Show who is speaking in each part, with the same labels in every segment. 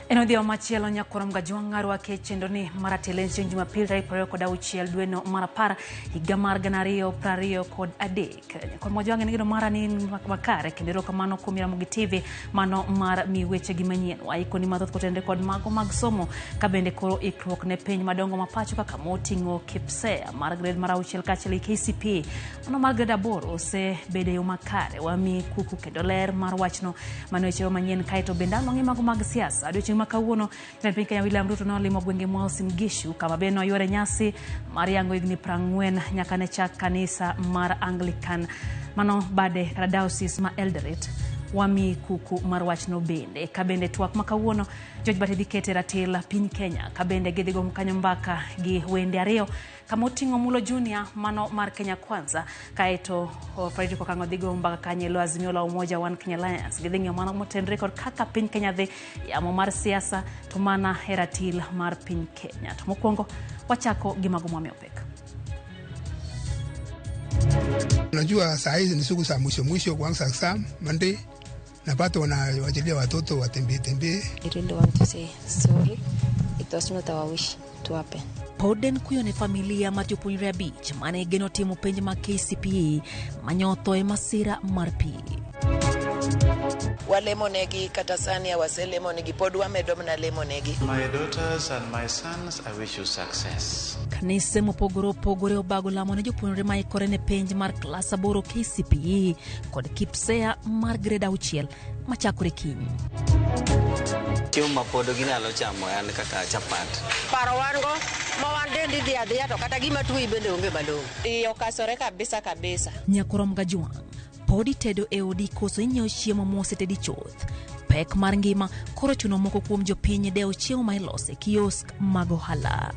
Speaker 1: En odhiambo machielo nyakwar Mgajwang' arwake chenro ni mar Atelo en chieng' Jumapil tarik 26 dweno mar 10 higa mar 2023. Nyakwar Mgajwang' en geno mara ni in makare kendo erokamano kuom Ramogi TV mano mar mi wechegi manyien. Waikoni mathoth kotenore kod mago mag somo ka bende koro ikruok ne penj madongo ma pacho kaka moting'o KPSEA mar grade mar auchiel kaachiel gi KCPE mano mar grade aboro osebedo e yo makare. Wami kuku kendo ler mar wachno mano wechewa manyien kaeto bende ang' wang'i mago mag siasa. Odiochieng' ma kawuono jatend piny Kenya William Ruto nolimo gwenge ma Uasin Gishu kama bende noywore nyasi mar yango higni 40 nyaka ne chak kanisa mar Anglican mano bade kata diocese ma Eldoret. Wami kuku mar wachno bende. Ka bende twak ma kawuono George Bate dhi kete ratil piny Kenya ka bende gidhi go kanyo mbaka gi wende ariyo kama oting'o Mulo Junior mano mar Kenya Kwanza kaeto Frederick Okang'o dhi go mbaka kanyo e lo Azimio la Umoja One Kenya Alliance. Gidhi ng'iyo mano motenre kod kaka piny Kenya dhi yamo mar siasa to mana e ratil mar piny Kenya. To mokwongo wachako gi mago mwamiyo pek.
Speaker 2: Unajua saa hizi ni siku za mwisho mwisho kuanza exam Monday, na bado wanawachilia watoto watembee tembee.
Speaker 3: I really want to say sorry. It was not our wish to happen.
Speaker 1: Pod en kuyo ne familia mar jopuonjre abich mane geno timo penj mag KCPE manyotho e masira mar pi.
Speaker 4: Walemonegi kata sani awaselemonegi pod wamedo mana lemonegi.
Speaker 5: My daughters and my sons, I wish you success.
Speaker 1: Kanise mopogore opogore obago lamo ne jopuonjre ma ikore ne penj mar klas aboro KCPE kod KPSEA mar grade auchiel machakore kiny.
Speaker 6: Chiemo ma pod ginyalo chamo en kaka chapat.
Speaker 7: Paro wan go ma wan dendi dhi adhiya to kata gima tuoyi bende onge malong'o.
Speaker 8: Iye okasore kabisa kabisa.
Speaker 1: Nyakorom Gajwang' pod itedo e odi koso inyiewo chiemo mosetedi chuth. Pek mar ngima koro chuno moko kuom jopiny dewo chiemo ma iloso e kiosk mag ohala.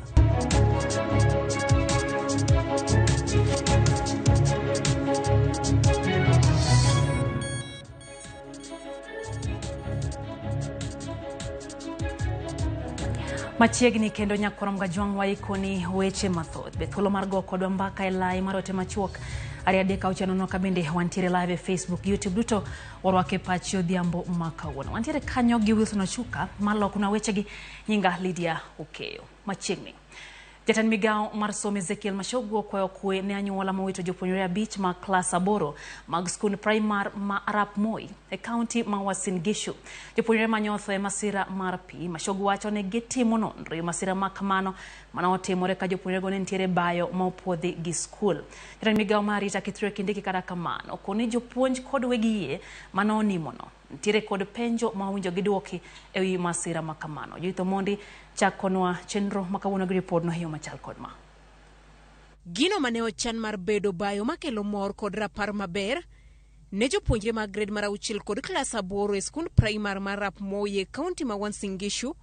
Speaker 1: Machiegni kendo nyakorom Gajwang' waikoni weche mathoth. Be thuolo mar go kodwa mbaka e lai mar ote machuok 236 ka bende wantiere live e Facebook, YouTube duto warwake pachi odhiambo ma kawuono. Wantiere kanyo gi Wilson Ochuka maloknwa wechegi nyinga Lydia Okeyo. Machiegni. Jatend migawo mar somo Ezekiel Machogu okwayo kwe ne anyuola mowito jopuonjre abich mag klas aboro mag skund primar ma Arap Moi e kaunti ma Uasin Gishu. Jopuonjre manyotho e masira mar pi, Machogu wacho ni gitimo nonro e masira ma kamano mane otimore ka jopuonjrego ne nitiere bayo ma opuodhi gi skul. Jatend migawo mar arita Kithure Kindiki kata kamano okoni jopuonj kod weg yie mane onimono nitiere kod penjo ma owinjo giduoki e wi masira ma kamano. Judith Omondi chakonwa chenro ma kawuono gi ripodno e yo machal kod ma.
Speaker 9: Gino mane ochan mar bedo bayo makelo mor kod rapar maber ne jopuonjre mag grade mar auchiel kod klas aboro e skund primar mar Arap Moi e kaunti ma Uasin Gishu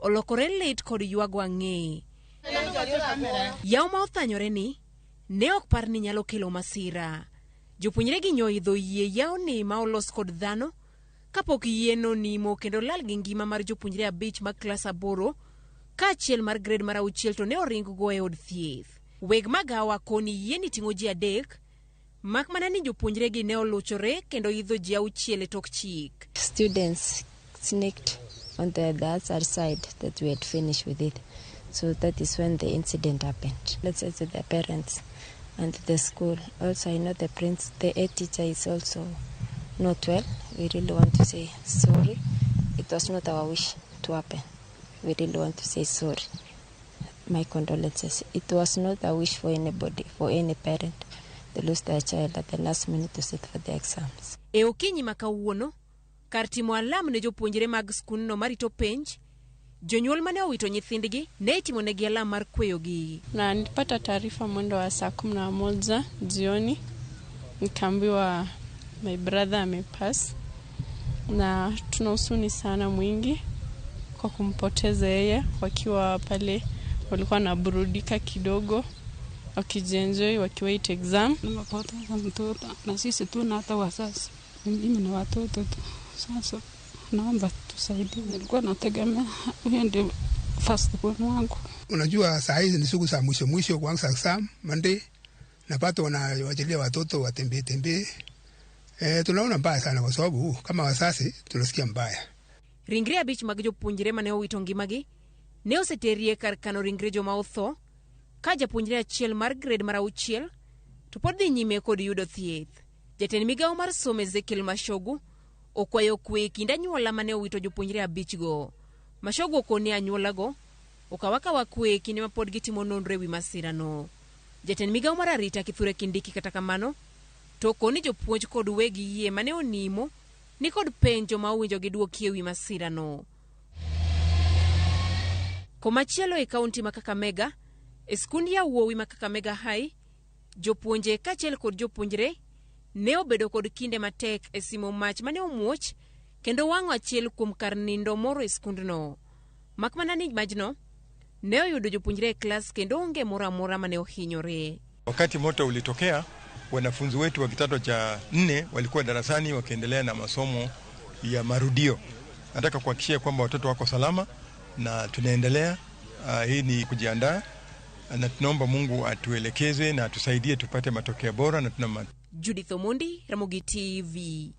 Speaker 9: olokore lit kod ywago ang'e. Yawo ma othanyore ni ne ok par ni nyalo kelo masira. Jopuonjre gi nyoidho yie yawni ma olos kod dhano kapok yieno nimo kendo lal gi ngima mar jopuonjre abich mag klas aboro kaachiel mar grade mar auchiel to ne oring go e od thieth. Weg magawa koni yieni ting'o ji adek mak mana ni jopuonjre gi ne oluchore kendo idho ji auchiel e tok chik.
Speaker 3: Students sneaked on the other side that we had finished with it. So that is when the incident happened. Let's say to their parents and the school. Also, I know the prince, the head teacher is also not well. We really want to say sorry. It was not our wish to happen. We really want to say sorry. My condolences. It was not a wish for anybody, for any parent to lose their child at the last minute to sit for the exams.
Speaker 9: E okinyi ma kawuono, kar timo alam ne jopuonjre mag skundno marito penj, jonyuol mane owito nyithindgi ne itimonegi alam mar kweyogi.
Speaker 10: Na nilipata taarifa mwendo wa saa 11 jioni, nikaambiwa my brother amepass, na tuna huzuni sana mwingi kwa kumpoteza yeye. Wakiwa pale walikuwa wanaburudika kidogo, wakijienjoy, wakiwait exam.
Speaker 11: Nimepoteza mtoto na sisi tuna hata wazazi, mimi na watoto tu. Sasa Naomba tusaidie. Nilikuwa nategemea huyo ndio first born wangu.
Speaker 2: Unajua saa hizi ni siku za mwisho mwisho kuanza exam Monday, napata wanawachilia watoto watembee tembee. Tunaona mbaya sana kwa sababu kama wazazi tunasikia mbaya.
Speaker 9: Ringre 5 mag jopuonjre mane owito ngimagi ne oseterie kar kano ringre joma otho ka japuonjre achiel mar grade mar 6 to pod dhi nyime kod yudo thieth. Jatend migawo mar somo Ezekiel Mashogu okwayo kwe e kind anyuola mane owito jopuonjre 5 go. Mashogu okoni anyuolago okaw akawa kwe e kinde ma pod gitimo nonro ewi masirano. Jatend migawo mar arita Kithure Kindiki kata kamano to okoni jopuonj kod weg yie mane onimo ni kod penjo ma owinjo giduoki ewi masirano. Komachielo e kaunti ma Kakamega, e skund yawuowi ma Kakamega High, jopuonje kaachiel kod jopuonjre ne obedo kod kinde matek e simo mach mane omuoch kendo wang'o achiel kuom kar nindo moro e skundno. Mak mana ni majno ne oyudo jopuonjre e klas kendo onge moro amora mane ohinyore.
Speaker 12: Wakati moto ulitokea, wanafunzi wetu wa kidato cha 4 walikuwa darasani wakiendelea na masomo ya marudio. Nataka kuhakikishia kwamba watoto wako salama na tunaendelea. Hii ni kujiandaa na tunaomba Mungu atuelekeze na atusaidie tupate matokeo bora na tuna
Speaker 9: Judith Omondi, Ramogi TV.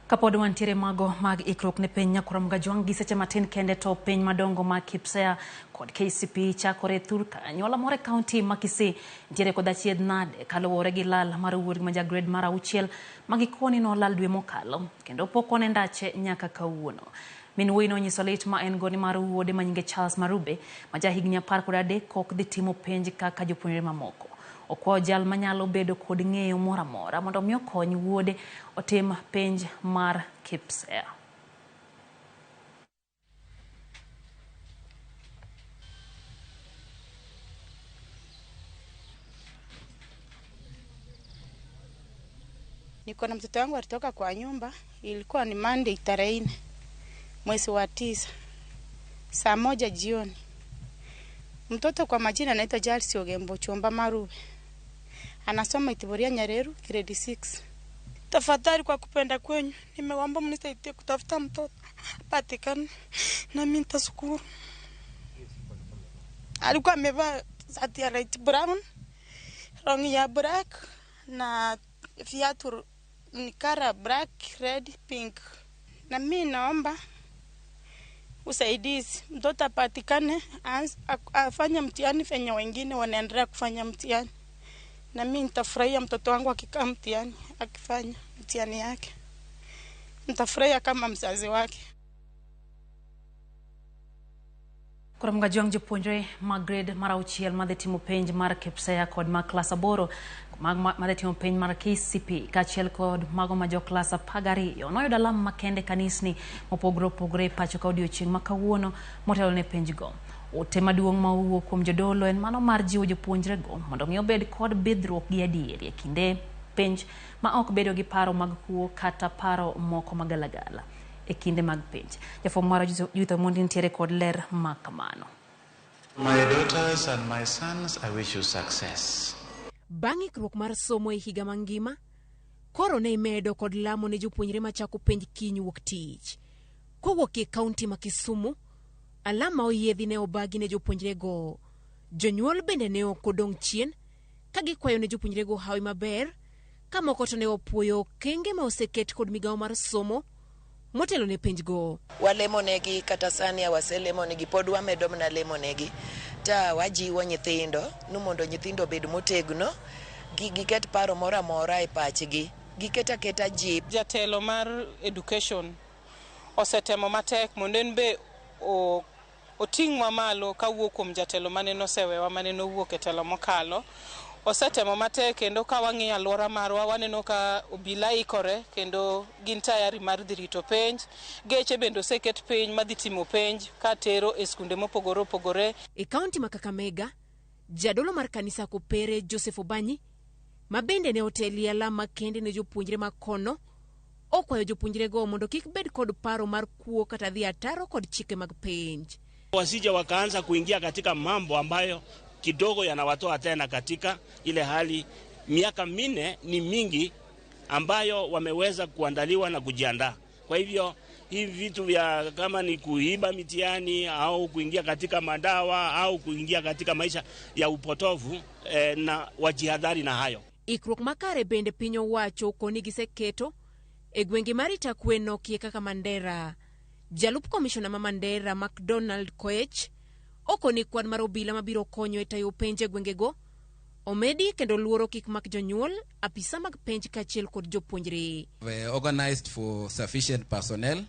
Speaker 1: Kapod wantiere mago mag ikruok ne piny nyakurom Gajwang' gi seche matin kende to piny madongo mag KPSEA kod KCPE chakore thurka. Anyuola moro e kaunti ma Kisii nitiere kod achiedh nade kaluwore gi lal mar wuodgi ma ja grade mar 6 ma gikoni nolal dwe mokalo kendo pok one ndache nyaka kawuono. Min wuoyi nonyiso lit ma en go ni mar wuode ma nyinge Charles Marube ma ja higni 13 ok dhi timo penj kaka jopuonjre mamoko. Okwayo jal manyalo bedo kod ng'eyo moro amora mondo mi okony wuode otim penj mar KPSEA.
Speaker 13: Niko na mtoto wangu alitoka kwa nyumba, ilikuwa ni Monday tarehe 4 mwezi wa 9 saa 1 jioni. Mtoto kwa majina anaitwa Charles Ogembo Chomba Marube. Anasoma Itiboria Nyareru grade 6.
Speaker 14: Tafadhali kwa kupenda kwenyu nimewaomba mnisaidie kutafuta mtoto apatikane na mimi nitashukuru. Alikuwa amevaa shati ya light brown, longi ya black na viatu ni kara black, red, pink. Na mimi naomba usaidizi, mtoto apatikane, afanye mtihani venye wengine wanaendelea kufanya mtihani. Na mimi nitafurahia mtoto wangu akikaa mtihani, akifanya mtihani yake. Nitafurahia kama mzazi wake.
Speaker 1: Kuom Gajwang' jopuonjre mag grade mar 6 madhi timo penj mar KPSEA kod mag klas 8 madhi timo penj mar KCPE kaachiel kod mago ma jo klas 12 noyudo alam makende kanisni mopogore opogore e pacho ka odiochieng' ma kawuono motelo ne penjgo. Ote maduong' ma owuok kuom jodolo en mano mar jiwo jopuonjrego mondo mi obed kod bidhruok gi adieri e kinde penj ma ok bedo gi paro mag kuo kata paro moko magalagala e kinde mag penj. Jafwambo marwa Judith Omondi nitiere kod ler ma kamano.
Speaker 5: My daughters and my sons, I wish you success.
Speaker 9: Bang' ikruok mar somo e higa mangima, koro ne imedo kod lamo ne jopuonjre machako penj kiny wuok tich. Kowuok e kaunti ma Kisumu, alam ma oyiedhi ne obagi ne jopuonjrego. Jonyuol bende ne ok odong' chien ka gikwayo ne jopuonjrego hawi maber, ka moko to ne opuoyo okenge ma oseket kod migawo mar somo motelo ne penjgo.
Speaker 4: Walemo negi kata sani waselemo negi, pod wamedo mana lemo negi. Ta wajiwo nyithindo ni mondo nyithindo obed motegno, giket paro moro amora e pachgi, giket aketa jip.
Speaker 15: Jatelo mar education osetemo matek mondo en be oting'wa malo kawuok kuom jatelo mane nosewewa mane nowuok e telo mokalo. Osetemo matek kendo ka wang'iyo alwora marwa waneno ka obila ikore kendo gin tayari mar dhi rito penj. Geche bende oseket piny madhi timo penj ka tero e skunde mopogore opogore.
Speaker 9: E kaunti ma Kakamega, jadolo mar kanisa Kopere Joseph Obanyi, ma bende ne otelie alam makende ne jopuonjre ma kono, okwayo jopuonjrego mondo kik bed kod paro mar kuo kata dhi ataro kod chike mag penj.
Speaker 16: Wasije wakaanza kuingia katika mambo ambayo kidogo yanawatoa tena katika ile hali. Miaka 4 ni mingi ambayo wameweza kuandaliwa na kujiandaa. Kwa hivyo Hivi vitu vya kama ni kuiba mitihani au kuingia katika madawa au kuingia katika maisha ya upotovu na wajihadhari na hayo.
Speaker 9: Ikruok makare bende piny owacho koni giseketo e gwenge mar Itakwe nokie kaka Mandera. Jalup komishona ma Mandera McDonald Koech okoni kwan mar obila mabiro konyo e tayo penj e gwengego omedi kendo luoro kik mak jonyuol, apisa mag penj kaachiel kod jopuonjre.
Speaker 17: We organized for sufficient personnel.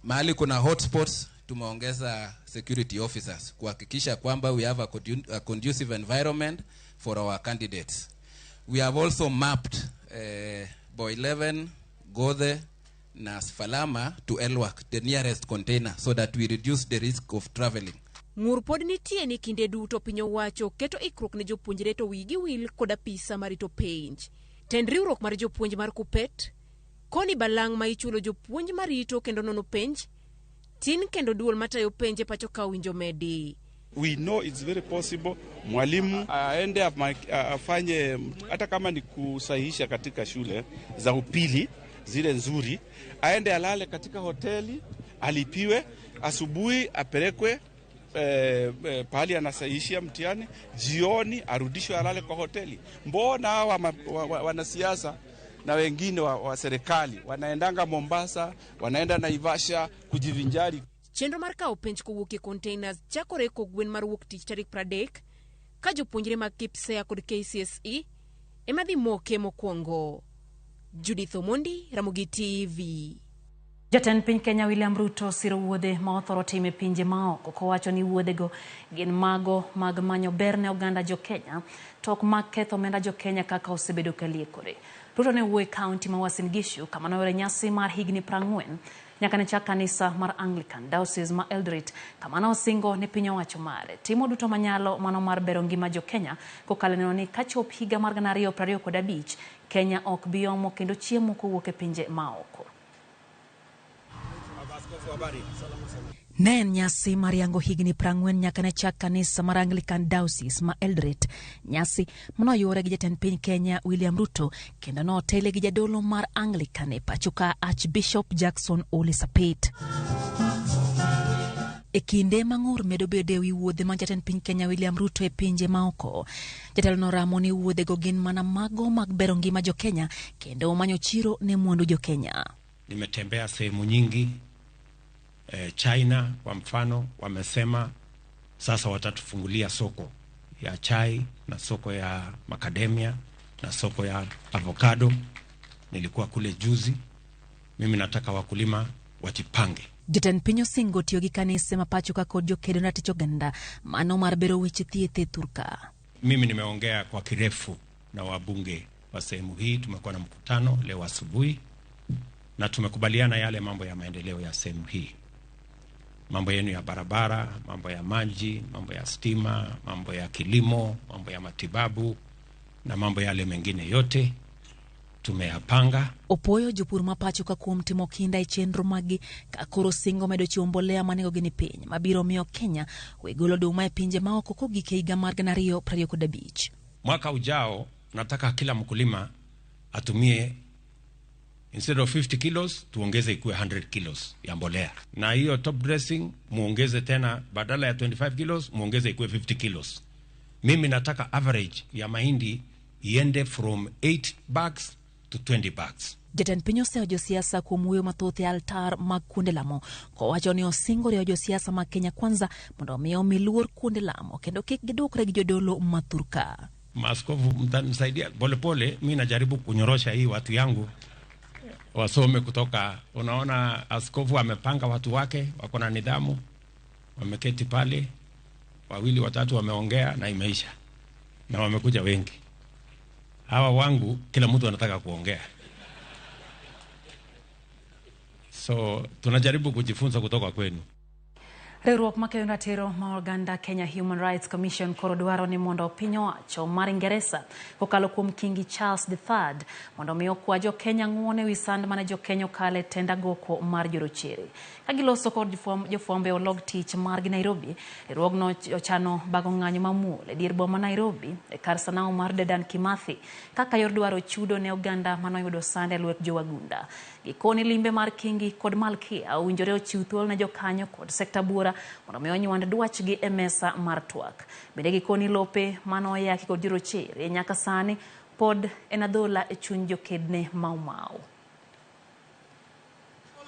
Speaker 17: Mahali kuna hotspots tumeongeza security officers kuhakikisha kwamba we have a conducive environment for our candidates. We have also mapped Boy 11, Gothe na Sfalama to Elwak, the nearest container, so that we reduce the risk of traveling.
Speaker 9: Ng'ur pod nitie ni kinde duto piny owacho keto ikruok ne jopuonjre to wigi wil kod apisa marito penj. Tend riwruok mar jopuonj mar Kupet koni balang' ma ichulo jopuonj marito kendo nono penj tin kendo duol matayo penj e pacho ka owinjo medi.
Speaker 18: We know it's very possible mwalimu aende afanye hata kama ni kusahihisha katika shule za upili zile nzuri, aende alale katika hoteli, alipiwe, asubuhi apelekwe pahali anasahihishia mtihani, jioni arudishwe alale kwa hoteli. Mbona hawa wanasiasa na wengine wa serikali wanaendanga Mombasa, wanaenda Naivasha kujivinjari?
Speaker 9: Chenro mar kawo penj kowuok e containers chakore kogwen mar wuok tich tarik 30 ka jopuonjre mag KPSEA kod KCSE ema dhi moke mokwongo. Judith Omondi, Ramogi TV.
Speaker 1: Jatend piny Kenya William Ruto siro wuodhe ma othoro timo e pinje maoko kowacho ni wuodhego gin mago mag manyo ber ne oganda jo Kenya to ok mag ketho omenda jo Kenya kaka osebedo ka liekore. Ruto ne wuoyo e kaunti ma Uasin Gishu kama noyore nyasi mar higni 40 nyaka ne chak kanisa mar Anglican Diocese ma Eldoret kama nosingo ne piny owacho mare timo duto manyalo mano mar bero ngima jo Kenya kokalo neno ni kachop higa mar 2025 Kenya ok bi omo kendo chiemo kowuok e pinje maoko. Ne en nyasi mar yango higni 40 nyaka ne chak kanisa mar Anglican Diocese ma Eldoret, nyasi manoyuore gi jatend piny Kenya William Ruto kendo notele gi jadolo mar Anglican e pacho ka Archbishop Jackson Ole Sapit. E kinde ma ng'ur medo bedo ewi wuodhe mag jatend piny Kenya William Ruto e pinje maoko, jatelo noramo ni wuodhego gin mana mago mag bero ngima jo Kenya kendo manyo chiro ne mwandu jo Kenya.
Speaker 19: Nimetembea sehemu nyingi. China kwa mfano wamesema sasa watatufungulia soko ya chai na soko ya macadamia na soko ya avocado. Nilikuwa kule juzi. Mimi nataka wakulima wajipange.
Speaker 1: Jatend piny osingo tiyo gi kanise ma pacho ka kod jokedo na tich oganda mano mar bero weche thieth e thurka.
Speaker 19: Mimi nimeongea kwa kirefu na wabunge wa sehemu hii. Tumekuwa na mkutano leo asubuhi na tumekubaliana yale mambo ya maendeleo ya sehemu hii. Mambo yenu ya barabara, mambo ya maji, mambo ya stima, mambo ya kilimo, mambo ya matibabu na mambo yale mengine yote tumeyapanga.
Speaker 1: Opoyo jopur ma pacho ka kuom timo kinda e chenro magi ka koro singo medo chiwo mbolea ma nengogi ni piny mabiro miyo Kenya we golo oduma e pinje maoko kogik e higa mar 2025.
Speaker 19: Mwaka ujao nataka kila mkulima atumie instead of 50 kilos tuongeze ikuwe 100 kilos ya mbolea. Na hiyo top dressing muongeze tena, badala ya 25 kilos muongeze ikuwe 50 kilos. Mimi nataka average ya mahindi iende from 8 bags to 20 bags.
Speaker 1: Jatend piny oseyo josiasa kuom wuoyo mathoth e altar mag kuonde lamo kowacho ni osingo riwo josiasa mag Kenya Kwanza mondo omi omi luor kuonde lamo kendo kik gidwokre gi jodolo ma thurka.
Speaker 19: Maaskofu mtanisaidia polepole, mimi najaribu kunyorosha hii watu yangu wasome kutoka. Unaona askofu amepanga watu wake, wako na nidhamu, wameketi pale, wawili watatu wameongea na imeisha, na wamekuja wengi. Hawa wangu kila mtu anataka kuongea, so tunajaribu kujifunza kutoka kwenu.
Speaker 1: Riwruok makeyo ratiro ma oganda Kenya Human Rights Commission koro dwaro ni mondo piny owacho mar Ingeresa kokalo kuom Kingi Charles III mondo mi okwa jo Kenya ng'uono ewi sand mane jo Kenya okale tend agoko mar jorochere. Ka giloso kod jofwambo e olog tich margi Nairobi, riwruogno ochano bago ng'anyo mamuol e dier boma Nairobi e kar sanamu mar Dedan Kimathi kaka yor dwaro chudo ne oganda manoyudo sand e lwet jowagunda. Gikoni limbe mar Kingi kod Malkia owinjore ochiw thuolo ne jokanyo kod sekta buora mondo mi onywand dwachgi e mesa mar twak. Bende gikoni lope manoyaki kod jorochere nyaka sani pod en adhola e chuny jokedne Mau Mau.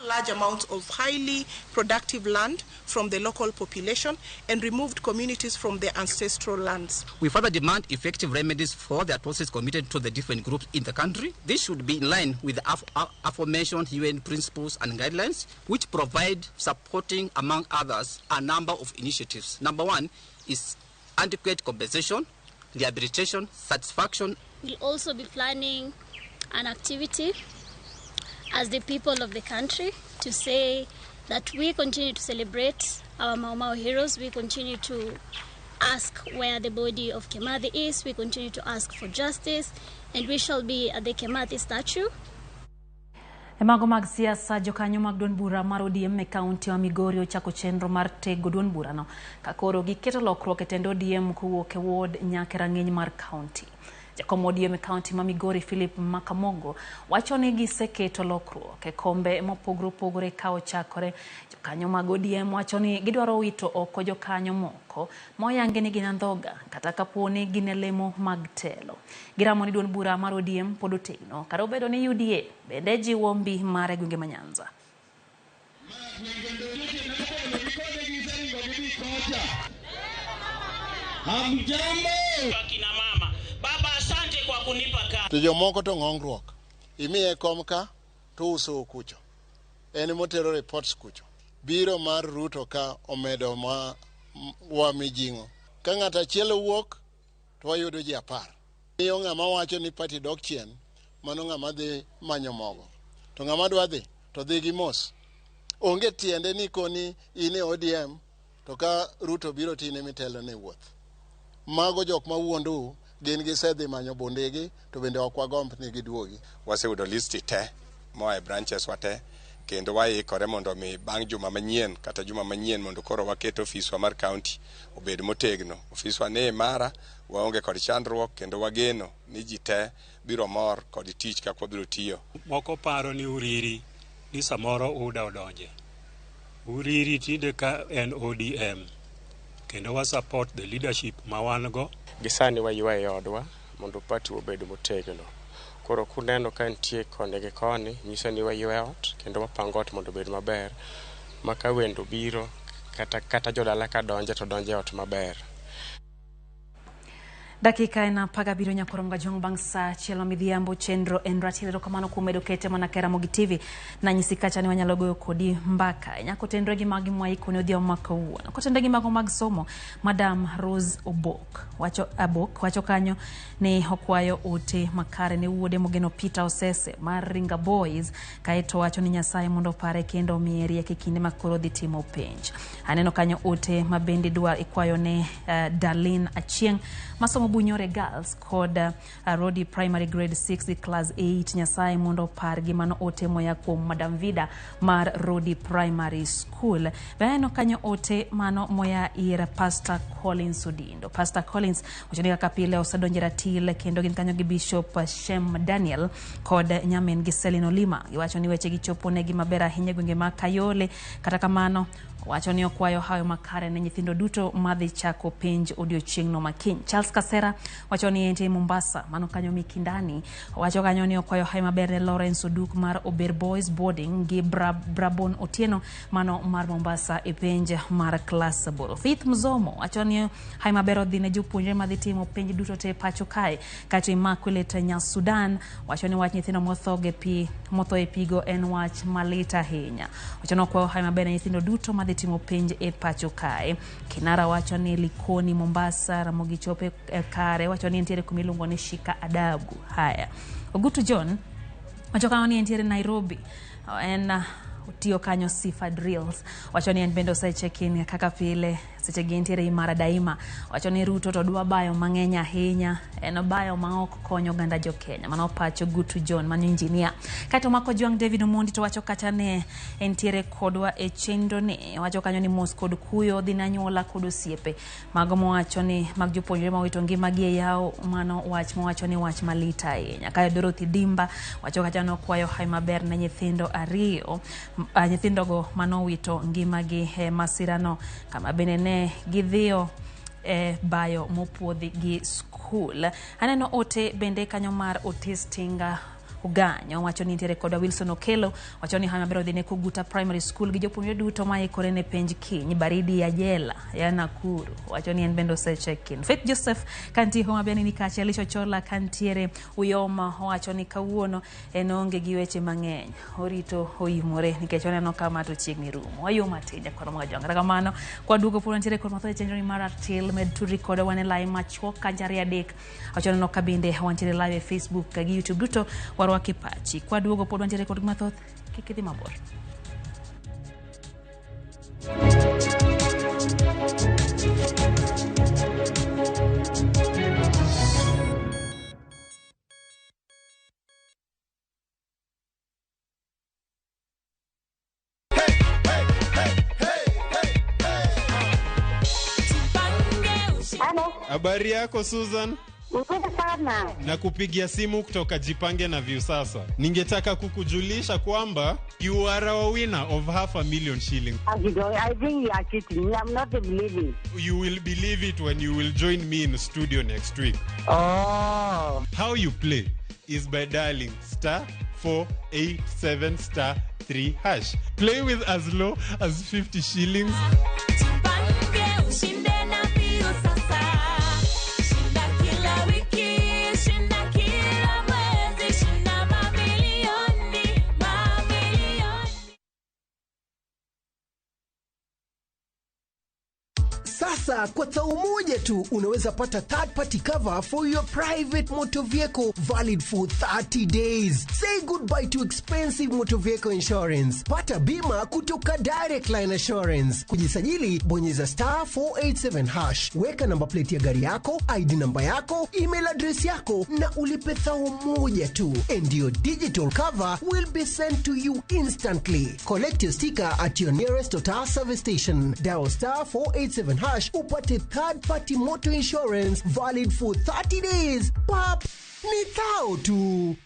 Speaker 20: Large amounts of highly productive land from the local population and removed communities from their ancestral lands.
Speaker 21: We further demand effective remedies for the atrocities committed to the different groups in the country. This should be in line with the aforementioned UN principles and guidelines, which provide supporting, among others, a number of initiatives. Number one is adequate compensation, rehabilitation, satisfaction.
Speaker 22: We'll also be planning an activity as the people of the country to say that we continue to celebrate our Mau Mau heroes, we continue to ask where the body of Kimathi is, we continue to ask for justice, and we shall be at the Kimathi statue.
Speaker 1: E mago mag siasa, jokanyo mag duond bura mar ODM e kaunti ma Migori ochako chenro mar tego duond burano ka koro giketo lokruok e tend ODM kowuok e ward nyaka e rang'iny mar kaunti. Jakom ODM e kaunti ma Migori Philip Makamogo wacho ni giseketo lokruok e kombe mopogore opogore ka ochakore. Jokanyo mag ODM wacho ni gidwaro wito oko jokanyo moko moyangi ni gin andhoga kata kapo ni gin e lemo mag telo. Giramo ni duond bura mar ODM pod otegno kata obedo ni UDA bende jiwo mbi mare gwenge ma Nyanza.
Speaker 23: Hamjambo kina mama. Baba, asante kwa kunipa kazi.
Speaker 24: To jomoko to ng'ongruok. Imiye kom ka to uso kucho. En motero reports kucho. Biro mar Ruto ka omedo ma wa mijing'o. Ka ng'ato achiel owuok to wayudo ji 10. Miyo ng'ama wacho ni party dok chien, mano ng'ama dhi manyo mogo. To ng'ama dwa dhi to dhi gi mos. Onge tiende ni koni in e ODM to ka Ruto biro tine mitelo ne wuoth. Mago jok mawuondou gin gisedhi manyo bondegi to bende ok wagomb ni giduogi.
Speaker 25: Waseyudo listi te moa e branches wa te kendo waikore mondo mi bang' juma manyien kata juma manyien mondo koro waket ofiswa mar county obed motegno. Ofiswa ni imara, waonge kod chandruok kendo wageno ni ji te biro mor kod tich kaka wabiro tiyo.
Speaker 26: Moko paro ni Uriri ni samoro UDA odonje. Uriri tinde ka en ODM kendo wa support the leadership ma wan go.
Speaker 27: Gisani waywaye odwa mondo party obed motegno. Koro kuneno ka nitie koni gi koni, nyiso ni waywe ot kendo wapango ot mondo obed maber ma ka wendo biro kata jodala ka donje to donje ot maber.
Speaker 1: Dakika en 17 nyakoro mga bang' saa 1 midhiambo chenro en ratiro. Erokamano kuom medo kete mana ka Ramogi TV. Nanyisi kacha ni wanyalo goyo kodi mbaka. Nyako tenre gi magi mwaiko ne odhiambo ma kawuono. Kotenre gi mago mag somo, Madam Rose Obok wacho kanyo ni okwayo ote makare ne wuode mogeno Peter Osese mar Ringa Boys, kaeto wacho ni Nyasaye mondo opare kendo omiye rieko e kinde ma koro dhi timo penj. Aneno kanyo ote ma bende dwa ikwayo ne Darlene Achieng' masomo Bunyore Girls kod Rodi Primary Grade 6 gi Class 8. Nyasaye mondo opargi. Mano ote moya kuom Madam Vida mar Rodi Primary School. Be aneno kanyo ote mano moya ir Pastor Collins Odindo. Pastor Collins wacho ni kaka pile osedonjo e ratil kendo gin kanyo gi Bishop Shem Daniel kod nyamin gi Selin Olima. Giwacho ni weche gichopo negi maber ahinya e gwenge ma Kayole. Kata kamano wacho ni okwayo hayo makare ne nyithindo duto madhi chako penj odiochieng'no makiny. Charles Kasera wacho ni entie Mombasa, mano kanyo Mikindani. Wacho kanyo ni okwayo hayo maber ne Lawrence Oduk mar Ober Boys Boarding gi Brabon Otieno mano mar Mombasa e penj mar klas 8. Faith Mzomo wacho ni hayo maber odhi ne jopuonjre madhi timo penj duto te pacho kae. Kato Immaculate nya Sudan wacho ni wach nyithindo motho e pigo en wach malit ahinya. Wacho ni okwayo hayo maber ne nyithindo duto madhi timo penj e pacho kae. Kinara wacho ni Likoni Mombasa, Ramogi chope kare. Wacho ni entiere kuma iluongo ni Shika Adabu. Haya, Ogutu John wacho kanyo ni entiere Nairobi, en otiyo kanyo Sifa Drills. Wacho ni en bende ose check in kaka pile Seche gi entiere imara daima. Wacho ni Ruto to dwa bayo mang'eny ahinya. En bayo ma ok konyo oganda jo Kenya. Mano pacho Gutu John, mano engineer. Kaeto Mako Jwang' David Omondi to wacho kacha ne entiere kodwa e chenro ni. Wacho kanyo ni mos kod kuyo dhi ne anyuola kod osiepe. Mago mowacho ni mag jopuonjre mowito ngimagi e yawo, mano wach mowacho ni wach malit ahinya. Kae Dorothy Dimba wacho kacha nokwayo hawi maber ne nyithindo ariyo, nyithindogo manowito ngimagi e masirano, kama bende ne gidhiyo e bayo mopuodhi gi skul. Aneno ote bende kanyo mar Otis Tinga Oganyo wacho ni nitiere kodwa. Wilson Okelo wacho ni hawi maber odhi ne Koguta Primary School gi jopuonjre duto maikore ne penj kiny. Baridi ya jela ya Nakuru wacho ni en bende ose check in. Faith Joseph kantie Homa Bay ni kacha. Elisha Ochola kantiere Uyoma wacho ni kawuono en onge gi weche mang'eny, orito oimore nikech oneno ka ma to chiegni rumo. Wayuo matin jakoro mag jwang'. Kata kamano kwaduogo pod wantiere kod mathoth e chenro ni mar Ratil. Med tudri kodwa, wan e lai machuok kancha 2 3. Wacho neno ka bende wantiere live e Facebook gi YouTube duto, warwaki pachi. Kwaduogo pod wantiere kod mathoth, kik idhi mabor.
Speaker 2: Habari yako Susan?
Speaker 3: Nzuri sana.
Speaker 2: Nakupigia simu kutoka Jipange na Viusasa. Ningetaka kukujulisha kwamba you are our winner of 500,000 shillings.
Speaker 3: I think you are cheating. I'm not believing.
Speaker 2: You will believe it when you will join me in studio next week.
Speaker 3: Oh.
Speaker 2: How you play is by dialing star 487 star 3 hash. Play with as low as 50 shillings.
Speaker 6: Jipange ushinde na Viusasa. Shinda kila wiki, shinda kila mwezi, shinda mamilioni, mamilioni.
Speaker 7: Sasa kwa thao moja tu unaweza pata third party cover for your private motor vehicle valid for 30 days. Say goodbye to expensive motor vehicle insurance. Pata bima kutoka Direct Line Assurance. Kujisajili, bonyeza star 487 hash. Weka namba plate ya gari yako, ID namba yako, email address yako na ulipe thao moja tu. And your digital cover will be sent to you instantly. Collect your sticker at your nearest Total service station. Dial star 487 hash upate third party motor insurance valid for 30 days. Pap, ni thao tu.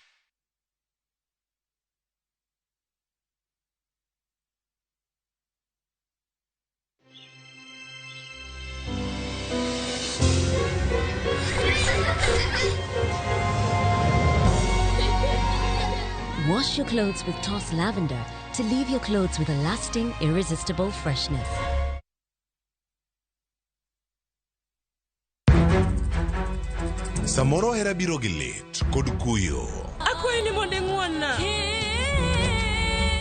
Speaker 8: Wash your clothes with Toss Lavender to leave your clothes with a lasting, irresistible freshness.
Speaker 10: Samoro hera biro gi lit kod kuyo.
Speaker 9: Akwayi ni mondo ing'won-na.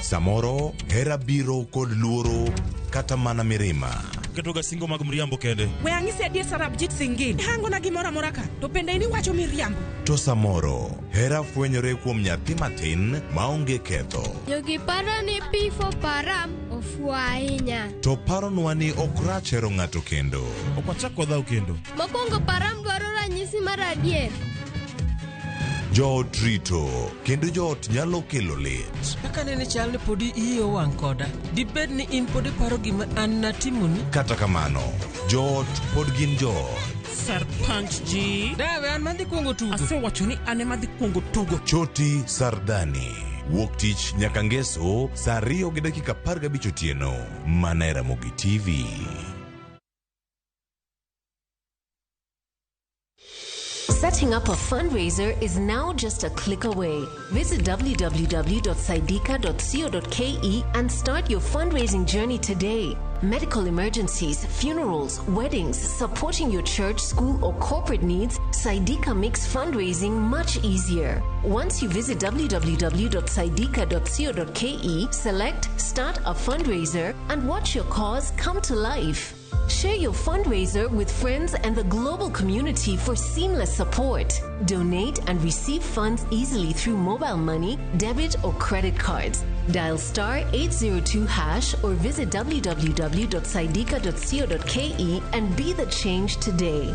Speaker 10: Samoro hera biro kod luoro kata mana mirima.
Speaker 11: Ketoga singo mag mriambo kende.
Speaker 9: We ang'isi adier Sarabjit Singh. Hangona gimoro amora ka, to bende in iwacho miriambo.
Speaker 10: To samoro hera fwenyore kuom nyathi matin maonge ketho.
Speaker 28: Jogi paro ni P for Param ofuwo ahinya.
Speaker 10: To paronwa ni ok rach hero ng'ato kendo.
Speaker 11: Ok wachak wadhaw kendo.
Speaker 28: Mokwongo Param dwaro ranyisi mar adier.
Speaker 10: Joot rito kendo joot nyalo kelo lit.
Speaker 29: Kaka nene chal ni podi iyi owang' koda. Dibed ni in pod iparo gima an natimoni?
Speaker 10: Kata kamano, joot pod gin joot.
Speaker 23: Sarpanch ji.
Speaker 29: Dawe an madhi kuongo tugo.
Speaker 23: Asewacho ni an ema dhi kuongo tugo.
Speaker 10: Choti Sardani. Wuok tich nyaka ngeso saa 2:15 otieno. Mana e Ramogi TV.
Speaker 8: Setting up a fundraiser is now just a click away. Visit www.saidika.co.ke and start your fundraising journey today. Medical emergencies, funerals, weddings, supporting your church, school, or corporate needs, Saidika makes fundraising much easier. Once you visit www.saidika.co.ke, select Start a Fundraiser and watch your cause come to life. Share your fundraiser with friends and the global community for seamless support. Donate and receive funds easily through mobile money, debit, or credit cards. Dial star 802 hash or visit www.saidika.co.ke and be the change today.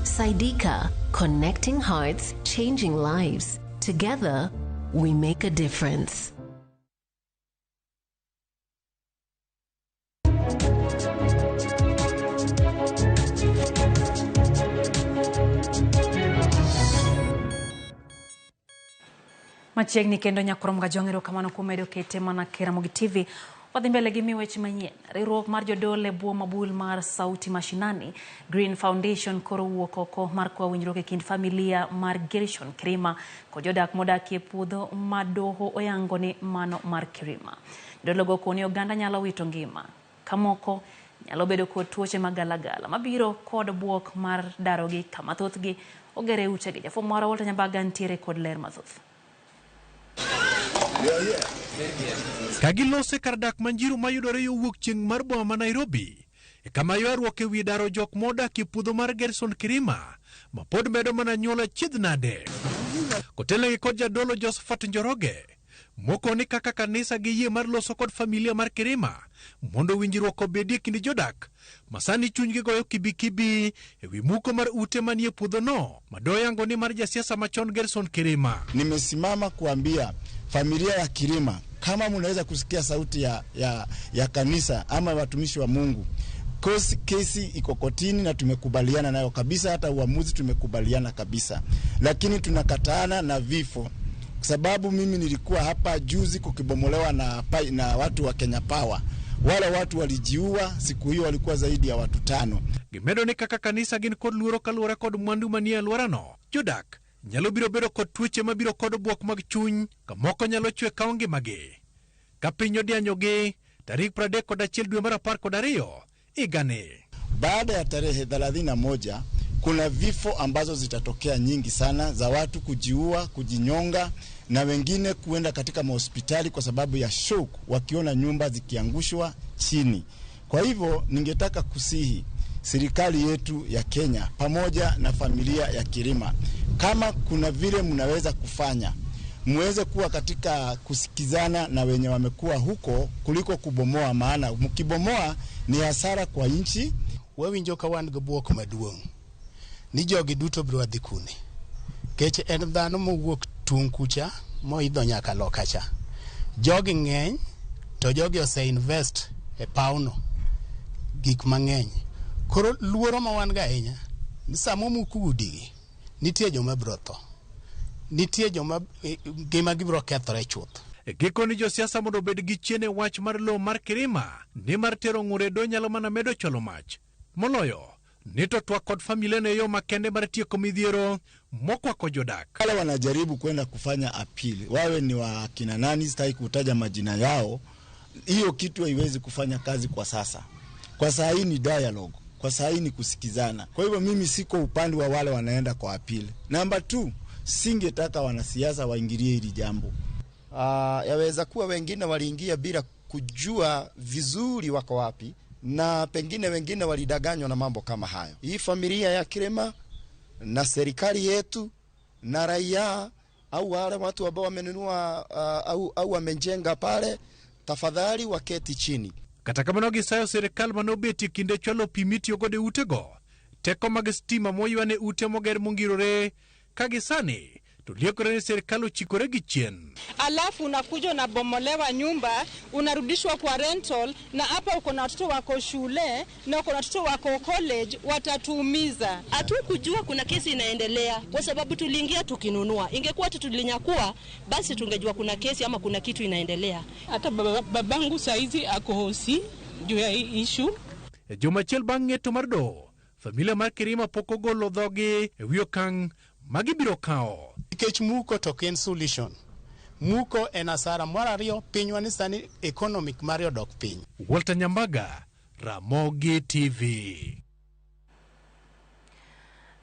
Speaker 8: Saidika, connecting hearts, changing lives. Together, we make a difference.
Speaker 1: Machiegni kendo nyakurom Gajwang' erokamano kuom medo kete mana Ramogi TV. Wadhi mbele gi mi weche manyien. Riwruok mar jodolo e bwo mabul mar Sauti Mashinani, Green Foundation koro wuok oko mar kwa winjruok e kind familia mar Gershon Kirima kod jodak modakie puodho ma doho oyango ni mano mar Kirima. Jodologo koni oganda nyalo wito ngima, ka moko nyalo bedo kod tuoche magalagala mabiro kod buok mar darogi kama thothgi ogere utegi. Jafwambo marwa Walter Nyambaga nitiere kod ler mathoth.
Speaker 4: Ka gilose kar dak Manjiru mayudore yo wuok chieng' mar boma ma Nairobi, e kama ywaruok e wi daro jok modak e puodho mar Gerson Kirima ma pod medo mana nyuol achiedh nade. Kotelnegi kod jadolo Josephat Njoroge, mokoni kaka kanisa gi yie mar loso kod familia mar Kirima mondo winjruok obedie kind jodak ma sani chunygi goyo kibikibi e wi muko mar ute manie puodhono madoyango ni mar jasiasa machon Gerson Kirima.
Speaker 5: Nimesimama kuambia familia ya Kirima, kama mnaweza kusikia sauti ya kanisa ama watumishi wa Mungu, kesi iko kotini na tumekubaliana nayo kabisa, hata uamuzi tumekubaliana kabisa, lakini tunakataana na vifo. Kwa sababu mimi nilikuwa hapa juzi kukibomolewa na watu wa Kenya Power. Wale watu walijiua siku hiyo, walikuwa zaidi ya watu 5.
Speaker 4: Gimedo ni kaka kanisa gin kod luoro kaluwore kod mwandu manie alworano. Jodak nyalo biro bedo kod tuoche mabiro kod buok mag chuny, ka moko nyalo chwe kawo ngimagi. Ka piny odianyogi tarik 31 dwe mar 12 higani.
Speaker 5: Baada ya tarehe 31 kuna vifo ambazo zitatokea nyingi sana za watu kujiua, kujinyonga na wengine kuenda katika mahospitali kwa sababu ya shock wakiona nyumba zikiangushwa chini. Kwa hivyo ningetaka kusihi serikali yetu ya Kenya pamoja na familia ya Kirima, kama kuna vile mnaweza kufanya, muweze kuwa katika kusikizana na wenye wamekuwa huko kuliko kubomoa, maana mkibomoa ni hasara kwa nchi.
Speaker 12: Wawinjo ka wan gi buok maduong' ni jogi duto biro dhi kune, kech en dhano mowuok tung' kucha moidho nyaka loka cha. Jogi ng'eny to jogi ose invest e pawno gik mang'eny. Koro luoro ma wan go ahinya ni sama omuk udigi, nitie joma biro tho, nitie joma ngimagi biro kethore chuth.
Speaker 4: E gikoni josiasa mondo obed gi chien e wach mar lowo mar Kirima, nimar tero ng'ur e doho nyalo mana medo chwalo mach. Moloyo ni to twak kod familia ne yo makende mar tieko midhiero mokwako jodak.
Speaker 5: Wale wanajaribu kwenda kufanya appeal, wawe ni wa kina nani, sitaki kutaja majina yao, hiyo kitu haiwezi kufanya kazi kwa sasa. Kwa saa hii ni dialogue, kwa saa hii ni kusikizana. Kwa hivyo mimi siko upande wa wale wanaenda kwa appeal. Namba 2, singetaka wanasiasa waingilie hili jambo.
Speaker 13: Yaweza kuwa wengine waliingia bila kujua vizuri wako wapi, na pengine wengine walidanganywa na mambo kama hayo. Hii familia ya Kirima na serikali yetu na raia au wale watu ambao wamenunua au wamejenga pale, tafadhali waketi chini.
Speaker 4: Kata kamano gisayo sirikal manobetie kinde chwalo pi mitiyogodo e utego, teko mag stima moywane ute moger mongirore ka gisani to liekore ni sirikal ochikore gi chien.
Speaker 14: Alafu unakuja unabomolewa nyumba, unarudishwa kwa rental, na hapa uko na watoto wako shule na uko na watoto wako college, watatuumiza.
Speaker 15: Hatukujua kuna kesi inaendelea kwa sababu tuliingia tukinunua. Ingekuwa tu tulinyakua, basi tungejua kuna kesi ama kuna kitu inaendelea.
Speaker 16: Hata babangu saizi ako hosi juu ya hii issue.
Speaker 4: E juma achiel bang' ng'eto mar doho, familia mar Kirima pok ogolo dhogi e wi okang' magibiro kawo.
Speaker 12: Nikech muko to ok en solution. Muko en hasara. Mar ariyo, pinywa ni sani economic mare odok piny.
Speaker 4: Walter Nyambaga, Ramogi TV.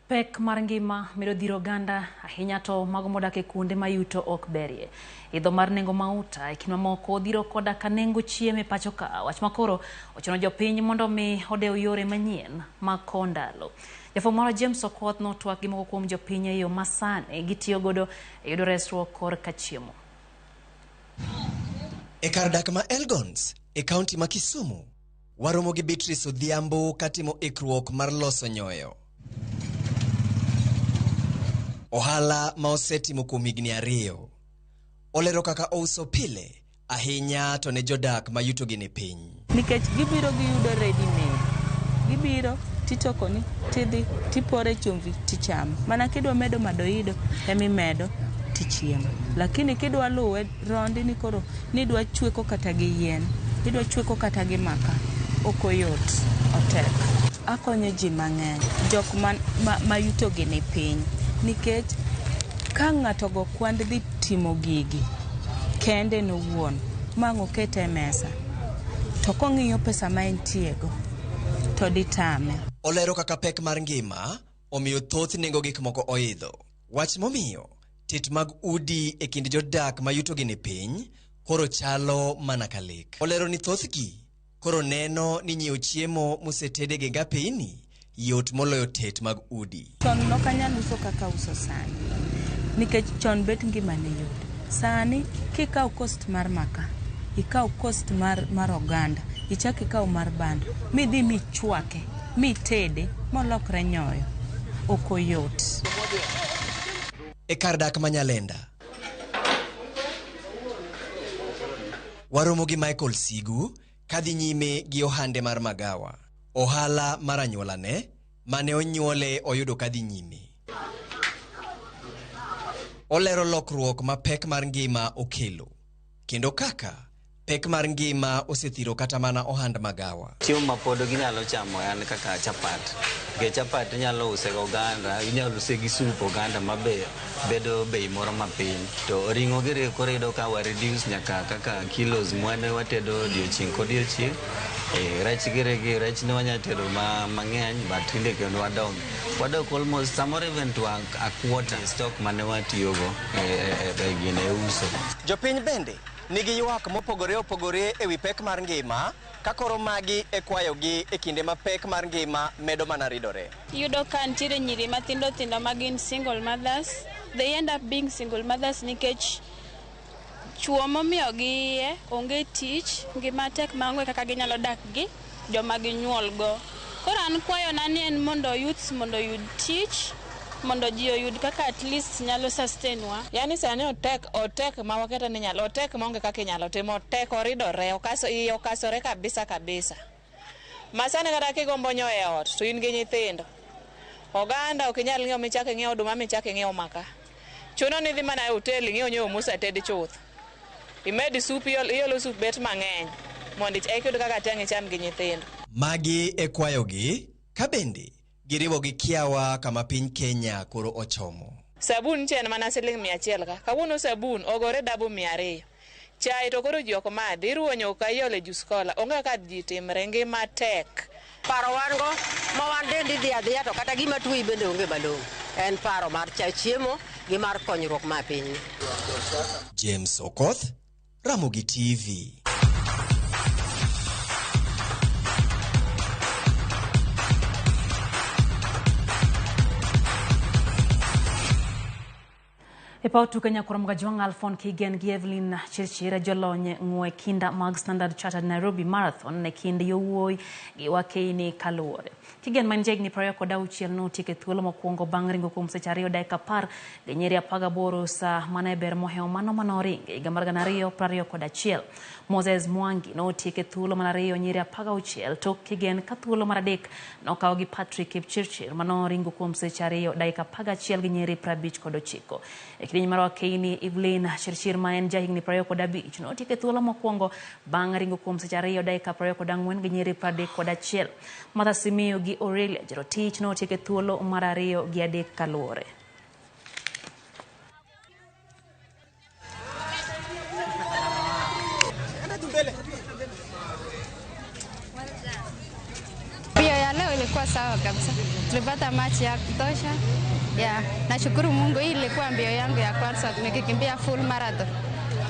Speaker 1: Pek mar ngima medo dhiro oganda ahinya to mago modak e kuonde ma yuto ok berie. Idho mar nengo mauta e kind mamoko dhiro koda ka nengo chiemo e pacho ka. Wach makoro ochuno jopiny mondo mi odew yore manyien mag kowo ndalo. Jafwambo marwa James Okoth notwak gi moko kuom jopiny e yo masani gitiyo godo e yudo resruok korka chiemo.
Speaker 17: E kar dak ma Elgons e kaunti ma Kisumu, waromo gi Beatrice Odhiambo katimo ikruok mar loso nyoyo. Ohala ma osetimo kuom higni 2. Olero kaka ouso pile ahinya to ne jodak ma yutogi ni piny.
Speaker 18: Nikech gibiro giyudo ready made. Gibiro titokoni, tidhi, tipore chumvi, tichamo. Mana kidwa medo madoido, emimedo tichiemo. Lakini kidwa luwe rondi ni koro nidwa chweko kata gi yien, idwa chweko kata gi maka, ok oyot, otek. Akonyo ji mang'eny, jok ma yutogi ni piny. Nikech ka ng'ato go kwand dhi timo gigi kende nowuon, ma ang' okete e mesa, to kong'iyo pesa ma entiego, to ditame.
Speaker 17: Olero kaka pek mar ngima omiyo thoth nengo gik moko oidho. Wach momiyo tet mag udi e kind jodak ma yutogi ni piny koro chalo mana ka lek. Olero ni thothgi koro neno ni nyiewo chiemo mosetede gi ngapini yot moloyo tet mag udi.
Speaker 18: Chon nok anyal uso kaka uso sani, nikech chon bet ngima ne yot. Sani kikawo cost mar maka, ikaw cost mar oganda, ichak ikaw mar bando, midhi michwake, mitede, molokre nyoyo, ok oyot.
Speaker 17: E kar dak ma Nyalenda, waromo gi Michael Sigu kadhi nyime gi ohande mar magawa. Ohala mar anyuolane mane onyuole oyudo kadhi nyime. Olero lokruok ma pek mar ngima okelo, kendo kaka pek mar ngima osethiro kata mana ohand magawa.
Speaker 23: Chiemo ma pod ginyalo chamo en kaka chapat. Nikech chapat inyalo use gi oganda, inyalo use gi sup oganda mabe bedo bei moro mapiny. To ring'o gi koro iyudo ka wa reduce nyaka kaka kilos mwane watedo odiochieng' kodiochieng'. Rech gi rech ne wanyalo tedo mang'eny, but tinde kendo wadok. Wadok almost samoro even to a quarter stock mane watiyogo e gine uso.
Speaker 17: Jopiny bende nigi ywak mopogore opogore ewi pek mar ngima, ka koro magi e kwayogi e kinde ma pek mar ngima medo mana ridore.
Speaker 19: Iyudo ka nitiere nyiri mathindo thindo ma gin single mothers. They end up being single mothers nikech chuo momiyogi iye onge tich, ngima tek maonge kaka ginyalo dak gi joma ginyuol go. Koro an kwayona ni en mondo youths mondo oyud tich, mondo ji oyud kaka at least nyalo sustain wa.
Speaker 20: Yani sani otek ma waketa ni nyalo, otek maonge kaka inyalo timo, otek oridore, iye okasore kabisa kabisa. Ma sani kata kigombo nyoyo e ot to in gi nyithindo. Oganda ok inyal ng'iewo michak ing'iew oduma michak ing'iew maka. Chuno ni idhi mana e hotel ing'iew nyoyo moseted chuth. Imed sup, iolo sup bet mang'eny mondo eka iyud kaka tiang' icham gi nyithindo.
Speaker 17: Magi e kwayogi ka bende giriwo gi kiawa kama piny Kenya koro ochomo.
Speaker 20: Sabun ntie en mana siling 100 ka. Kawuono sabun ogore dabo 200. Chai to koro ji ok madhi, iruwo nyuka iole juice cola. Onge kaka ji timre, ngima tek.
Speaker 21: Paro wan go ma wan dendi dhi adhiya to kata gima tuoyi bende onge malong'o. En paro mar chiemo gi mar konyruok ma piny.
Speaker 17: James Okoth, Ramogi TV.
Speaker 1: E paw tuke nyakwar Mgajwang' Alphon Kigen gi Evelyn Chirchir jolony ng'we kinda mag Standard Chartered Nairobi Marathon e kind yowuoyi gi wakeini kaluwore. Kigen ma en jahigni 26 notieko e thuolo mokwongo bang' ringo kuom seche 2 dakika 10 gi nyiri 18 sa mane ber mohewo mano manoringo e higa mar 2021. Moses Mwangi notieko e thuolo mar 2 nyiri 16 tok Kigen ka thuolo mar 3 nokaw gi Patrick Kipchirchir manoringo kuom seche 2 dakika 11 gi nyiri 59. E kidieny mar wakeini Evelyn Chirchir ma en jahigni 25 notieko e thuolo mokwongo bang' ringo kuom seche 2 dakika 24 gi nyiri 31. Martha Simiyu gi Aurelia Jerotich notieko e thuolo mar 2 gi 3 kaluwore.
Speaker 27: Mbio ya leo ilikuwa sawa kabisa. Tulipata machi ya kutosha. Yeah, nashukuru Mungu, hii ilikuwa mbio yangu ya kwanza nikikimbia full marathon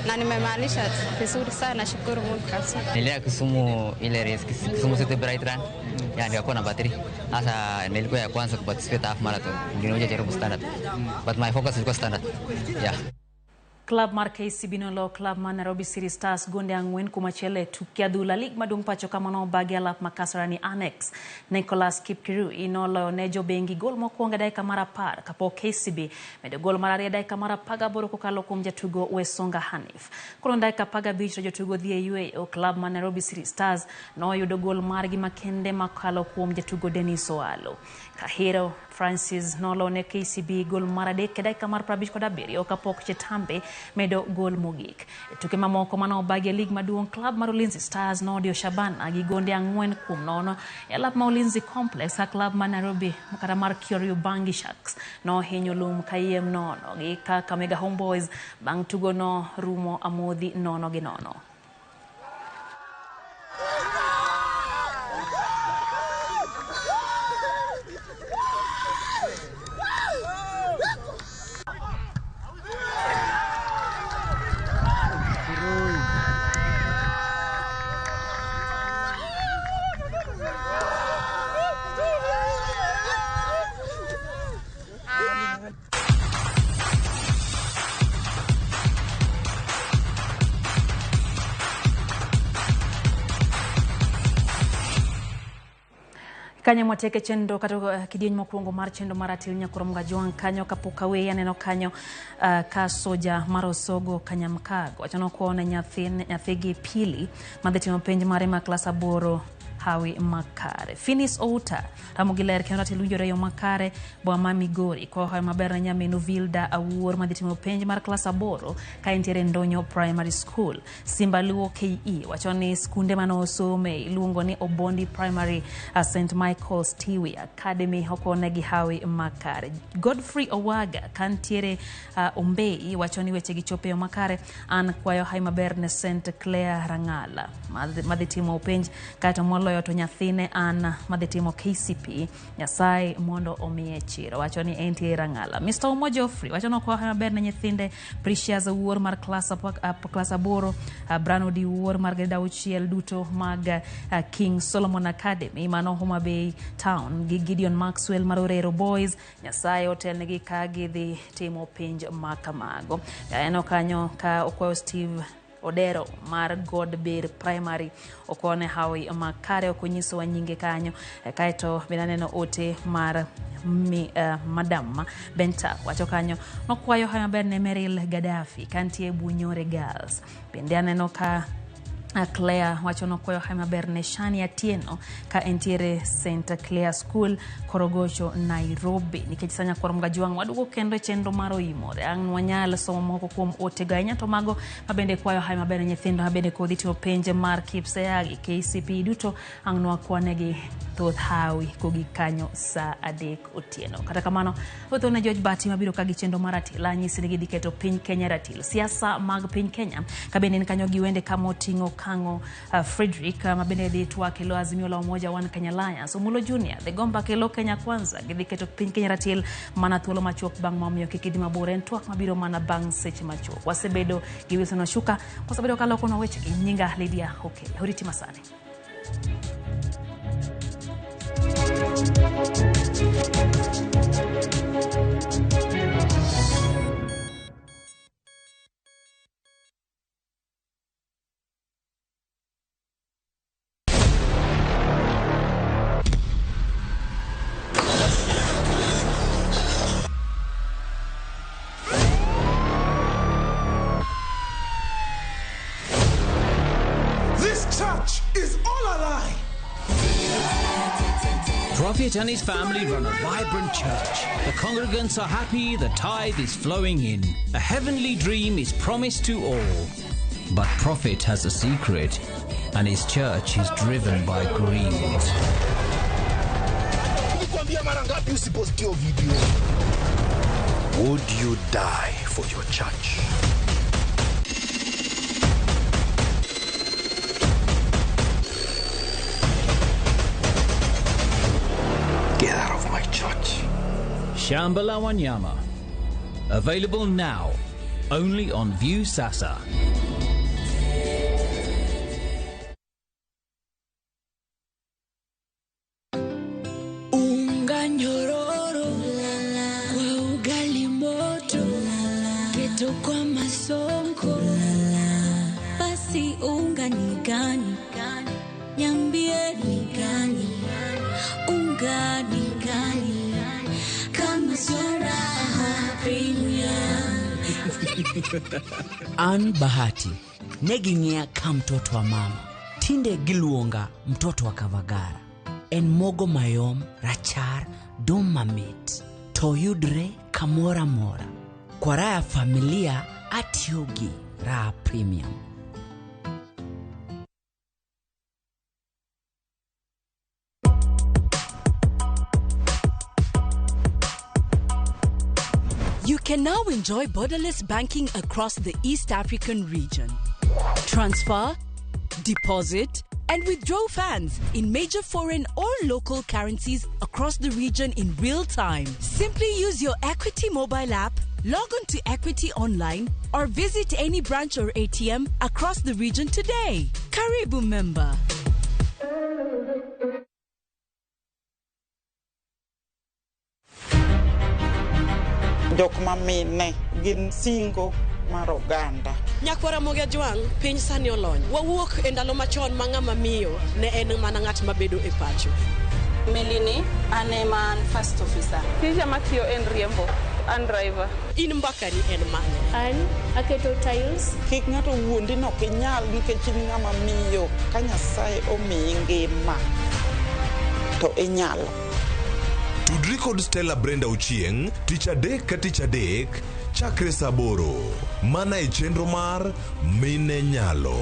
Speaker 27: na nimemalisha vizuri sana, nashukuru Mungu kabisa.
Speaker 28: Nilienda Kisumu ile race, Kisumu City Bright Run. Yeah, nikakuwa namba 3. Sasa nilikuwa ya kwanza kuparticipate half marathon. Ndio nilikuja jaribu standard. But my focus ilikuwa standard. Yeah.
Speaker 1: Klab mar KCB noloyo klab mar Nairobi City Stars gonde 4-1 e tuke adhula lig maduong' pacho kama nobagi alap ma Kasarani Annex. Nicholas Kipkirui noloyo ne jobengi gol mokwongo e dakika mar 10 kapok KCB medo gol mar 2 e dakika mar 18 kokalo kuom jatugo Wesonga Hanif. Koro dakika 15 to jotugo dhi e yweyo. Klab mar Nairobi City Stars noyudo gol margi makende makalo kuom jatugo Dennis Oalo. Kahiro Francis noloyo ne KCB gol mar 3 e dakika mar 57 kapok Chetambe medo gol mogik. E tuke mamoko mane obagi e lig maduong', klab mar Ulinzi Stars nodiyo Shabana gi gonde 4-0 e alap ma Ulinzi Complex ka klab mar Nairobi kata mar Kariobangi Sharks nohinyo lum kayiem 0 gi Kakamega Homeboys bang' tugo no rumo amodhi 0-0. Kanyo mwateke chenro kata kidieny mokwongo mar chenro mar ratil nyakoro Mgajwang' kanyo kapok aweye aneno kanyo ka soja mar Osogo Kanyamkago wacho nokuone nyathigi Pili madhi timo penj mare ma klas 8 hawi makare. Finis Outa Ramogi ler kendo ratil winjore yo makare boma Migori kwa hawi maber na nyaminu Vilda Awuor madhi timo penj mar klas 8 ka entiere Ndonyo Primary School. Simba Luo KE wacho ni skunde mane osome iluongo ni Obondi Primary, St Michael's Tiwi Academy okonegi hawi makare. Godfrey Owaga kantiere Ombei wacho ni weche gi chopo yo makare. An kwayo hawi maber ne St Clair Rangala madhi timo penj kaeto moloyo to nyathine an madhi timo KCP Nyasaye mondo omiye chiro wacho ni entie Rangala. Mr. Omo Geoffrey wacho ni okwayo hawi maber ne nyithinde Precious Awuor mar klas 8, Branodi Awuor mar grade 6 duto mag King Solomon Academy mano Homa Bay Town gi Gideon Maxwell mar Orero Boys. Nyasaye otelnegi ka gidhi timo penj makamago. Aneno kanyo ka okwayo Steve Odero mar Godbeer Primary okone hawi makare ok onyisowa nyinge kanyo. Kaeto bende aneno ote mar Madam Benta wacho kanyo nokwayo hawi maber ne Meril Gaddafi kantie Bunyore Girls. Bende aneno ka Claire wacho nokwayo hawi maber ne Shani Atieno ka entiere St Clair School Korogocho Nairobi. Nikech sanya kwar Mgajwang' waduogo kendo e chenro mar oimore ang' wanyal somo moko kuom otego ahinya to mago mabende kwayo hawi maber ne nyithindo mabende kodhi timo penj mar KPSEA gi KCPE duto ang' nwakwanegi thoth hawi kogik kanyo saa 3 otieno. Kata kamano thoth ne George Bati mabiro ka gi chenro mar ratil anyisi ni gidhi keto piny Kenya ratil siasa mag piny Kenya kabende en kanyo gi wende kamoting'o Kango Frederick mabende dhi twak elo Azimio la Umoja One Kenya Alliance. Omulo Junior dhi gomba kelo Kenya Kwanza gidhi keto piny Kenya ratil mana thuolo machuok bang' momiyo kik idhi mabor en twak mabiro mana bang' seche machuok. Wasebedo gi Wilson Oshuka wasebedo kaloko na weche gi nyinga Lydia Okello. Oriti masani.
Speaker 2: Prophet and his family run a vibrant church. The congregants are happy, the tithe is flowing in. A heavenly dream is promised to all. But Prophet has a secret, and his church is driven by greed.
Speaker 3: Would you die for your church? Get out of my church.
Speaker 2: Shamba la Wanyama. Available now, only on View Sasa.
Speaker 6: Unga nyororo kwa ugali moto, keto kwa maso. unga ni gani? Niambie ni gani? Unga ni gani? Kama sio Raha Premium.
Speaker 7: An Bahati ne ging'iya ka mtoto wa mama tinde giluonga mtoto wa Kavagara en mogo mayom rachar dum mamit to yudre kamoro amora kwa raha ya familia atiyo gi Raha Premium.
Speaker 9: You can now enjoy borderless banking across the East African region. Transfer, deposit, and withdraw funds in major foreign or local currencies across the region in real time. Simply use your Equity mobile app, log on to Equity Online, or visit any branch or ATM across the region today. Karibu member.
Speaker 11: Jok mamine gin singo mar oganda.
Speaker 15: Nyakwara Ramogi Ajwang', piny sani olony. Wawuok e ndalo machon ma ng'ama miyo ne en mana ng'at mabedo e pacho.
Speaker 20: Melini, an ema an first officer.
Speaker 16: Tija matiyo en riembo, an driver.
Speaker 15: In mbakani en mane?
Speaker 11: An aketo tiles. Kik ng'ato wuondi ni ok inyal nikech in ng'ama miyo. Ka Nyasaye omiyi ngima to inyalo.
Speaker 10: Tudri kod Stella Brenda Ochieng' tich adek ka tich adek chakre saa aboro mana e chenro mar Mine Nyalo.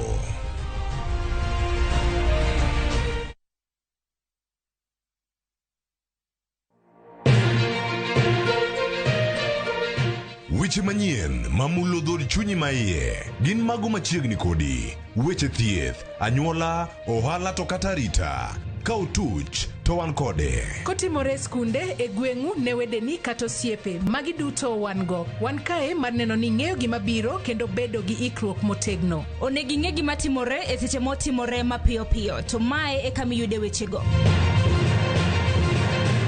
Speaker 10: Weche manyien mamulo dhod chunyi maiye gin mago machiegni kodi. Weche thieth, anyuola, ohala to kata arita. Ka otuch to wan kode.
Speaker 22: Kotimore e skunde, e gweng'u, ne wedeni kata osiepe, magi duto wan go. Wan kae mar neno ni ing'eyo gima biro kendo bedo gi ikruok motegno.
Speaker 24: Onego ing'e gima timore e seche motimore mapiyo piyo, to mae e kama iyude wechego.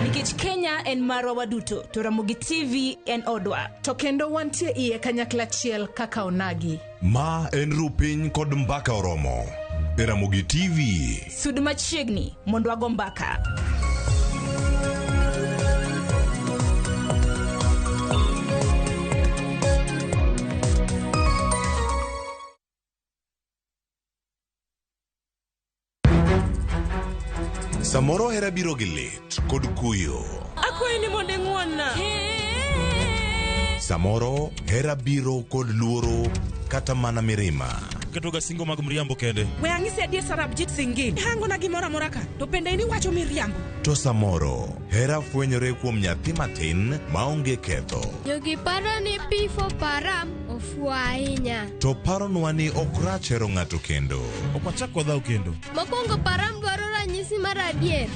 Speaker 24: Nikech Kenya en marwa waduto, to Ramogi TV en odwa.
Speaker 22: To kendo wantie iye kanyakla achiel kaka onagi.
Speaker 10: Ma en Rupiny kod Mbaka Oromo. E Ramogi TV.
Speaker 24: Sud machiegni mondo wago mbaka.
Speaker 10: Samoro hera biro gi lit kod kuyo.
Speaker 16: Akwayi ni mondo ing'won-na.
Speaker 10: Samoro hera biro kod luoro kata mana mirima.
Speaker 25: Ketoga singo mag mriambo kende.
Speaker 16: We ang'isi adier Sarabjit Singh. Hangona gimoro amora ka, to bende in iwacho miriambo.
Speaker 10: To samoro hera fwenyore kuom nyathi matin maonge ketho.
Speaker 26: Jogi paro ni P4 Param ofuwo ahinya.
Speaker 10: To paronwa ni ok rach hero ng'ato kendo.
Speaker 25: Ok wachak wadhaw kendo.
Speaker 26: Mokwongo Param dwaro ranyisi mar adier.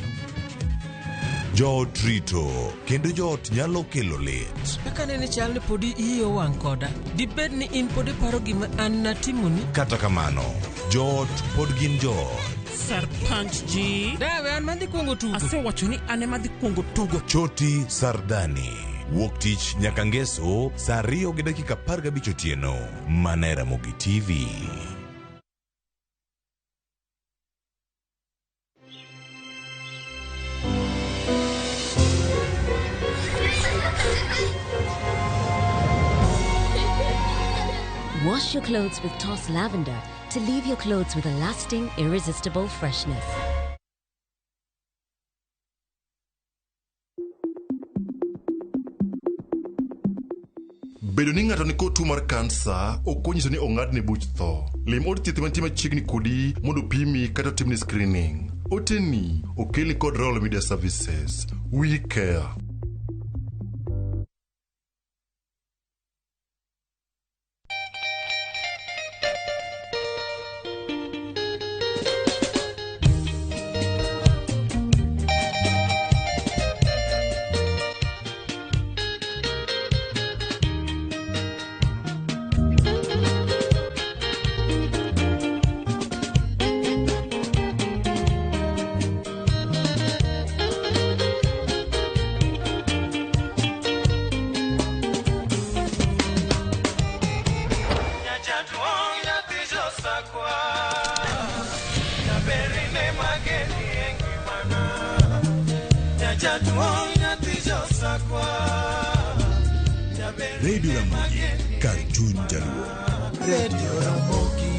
Speaker 10: Joot rito kendo joot nyalo kelo lit.
Speaker 29: Kaka nene chal ni podi iyi owang' koda, dibed ni in pod iparo gima an natimoni?
Speaker 10: Kata kamano, joot pod gin joot.
Speaker 30: Sarpanch ji.
Speaker 29: Dawe an madhi kuongo tugo.
Speaker 30: Asewacho ni an ema adhi kuongo tugo.
Speaker 10: Choti Sardani. Wuok tich nyaka ngeso saa 2:15 otieno. Mana e Ramogi TV.
Speaker 8: Wash your clothes with Toss Lavender to leave your clothes with a lasting, irresistible freshness.
Speaker 31: Bedo ni ng'ato nikod tuo mar kansa ok onyiso ni ong'adne buch tho. Lim od thieth mantie machiegni kodi mondo pimi kata otimni screening. Oteni okelni kod Royal Media Services. We care.
Speaker 4: Jaduong' nyathi josakwa. Jaber
Speaker 10: Radio Ramogi, kar chuny Jaluo.
Speaker 4: Radio Ramogi.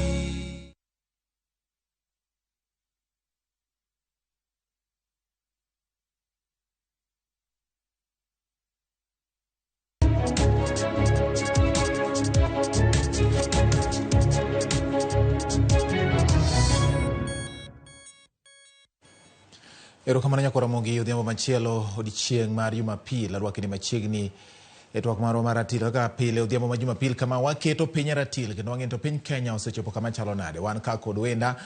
Speaker 5: Erokamano nyakwa Ramogi, odhiambo machielo odiechieng' mar Jumapil arwaki ni machiegni e twak marwa mar ratil kaka pile odhiambo ma Jumapil kama waketo piny e ratil kendo wang'eyo to piny Kenya osechopo kama chalo nade. Wan ka kod wenda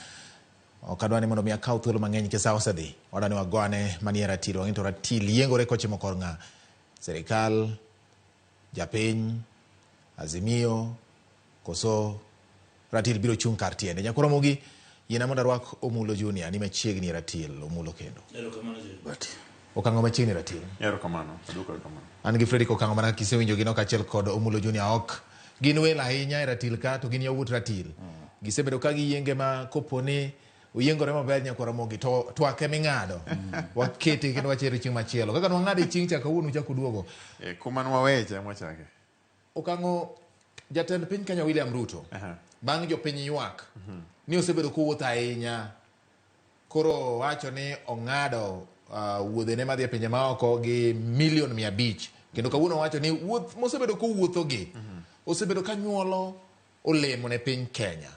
Speaker 5: ok adwa ni mondo mi akaw thuolo mang'eny nikech sa osedhi. Wadwa ni wagoane manie ratil wang'e to ratil yiengore kochimo kor ng'a. Sirikal, japiny, Azimio koso ratil biro chung' kar tiende. Nyakwa Ramogi, yiena mondo arwak Omulo Junior ni machiegni e ratil. Omulo kendo. Okang'o machiegni e ratil.
Speaker 12: Erokamano, aduoko erokamano.
Speaker 5: An gi Fredrick Okang'o mana kaka isewinjo gino kaachiel kod Omulo Junior ok gin welo ahinya e ratil ka to gin yawuot ratil. Gisebedo ka giyienge ma kopo ni oyiengore maber nyakwa Ramogi to twak eming'ado. Wakete kendo wachere chieng' machielo. Kaka nwang'ado e chieng' cha kawuono uchako uduogo.
Speaker 12: E, kuma nwaweche mwachake.
Speaker 5: Okang'o jatend piny Kenya William Ruto bang' jopiny ywak ni osebedo kowuotho ahinya koro wacho ni ong'ado wuodhene madhi e pinje maoko gi milion 500 kendo kawuono owacho ni wuoth mosebedo kowuotho gi osebedo ka nyuolo olemo ne piny Kenya.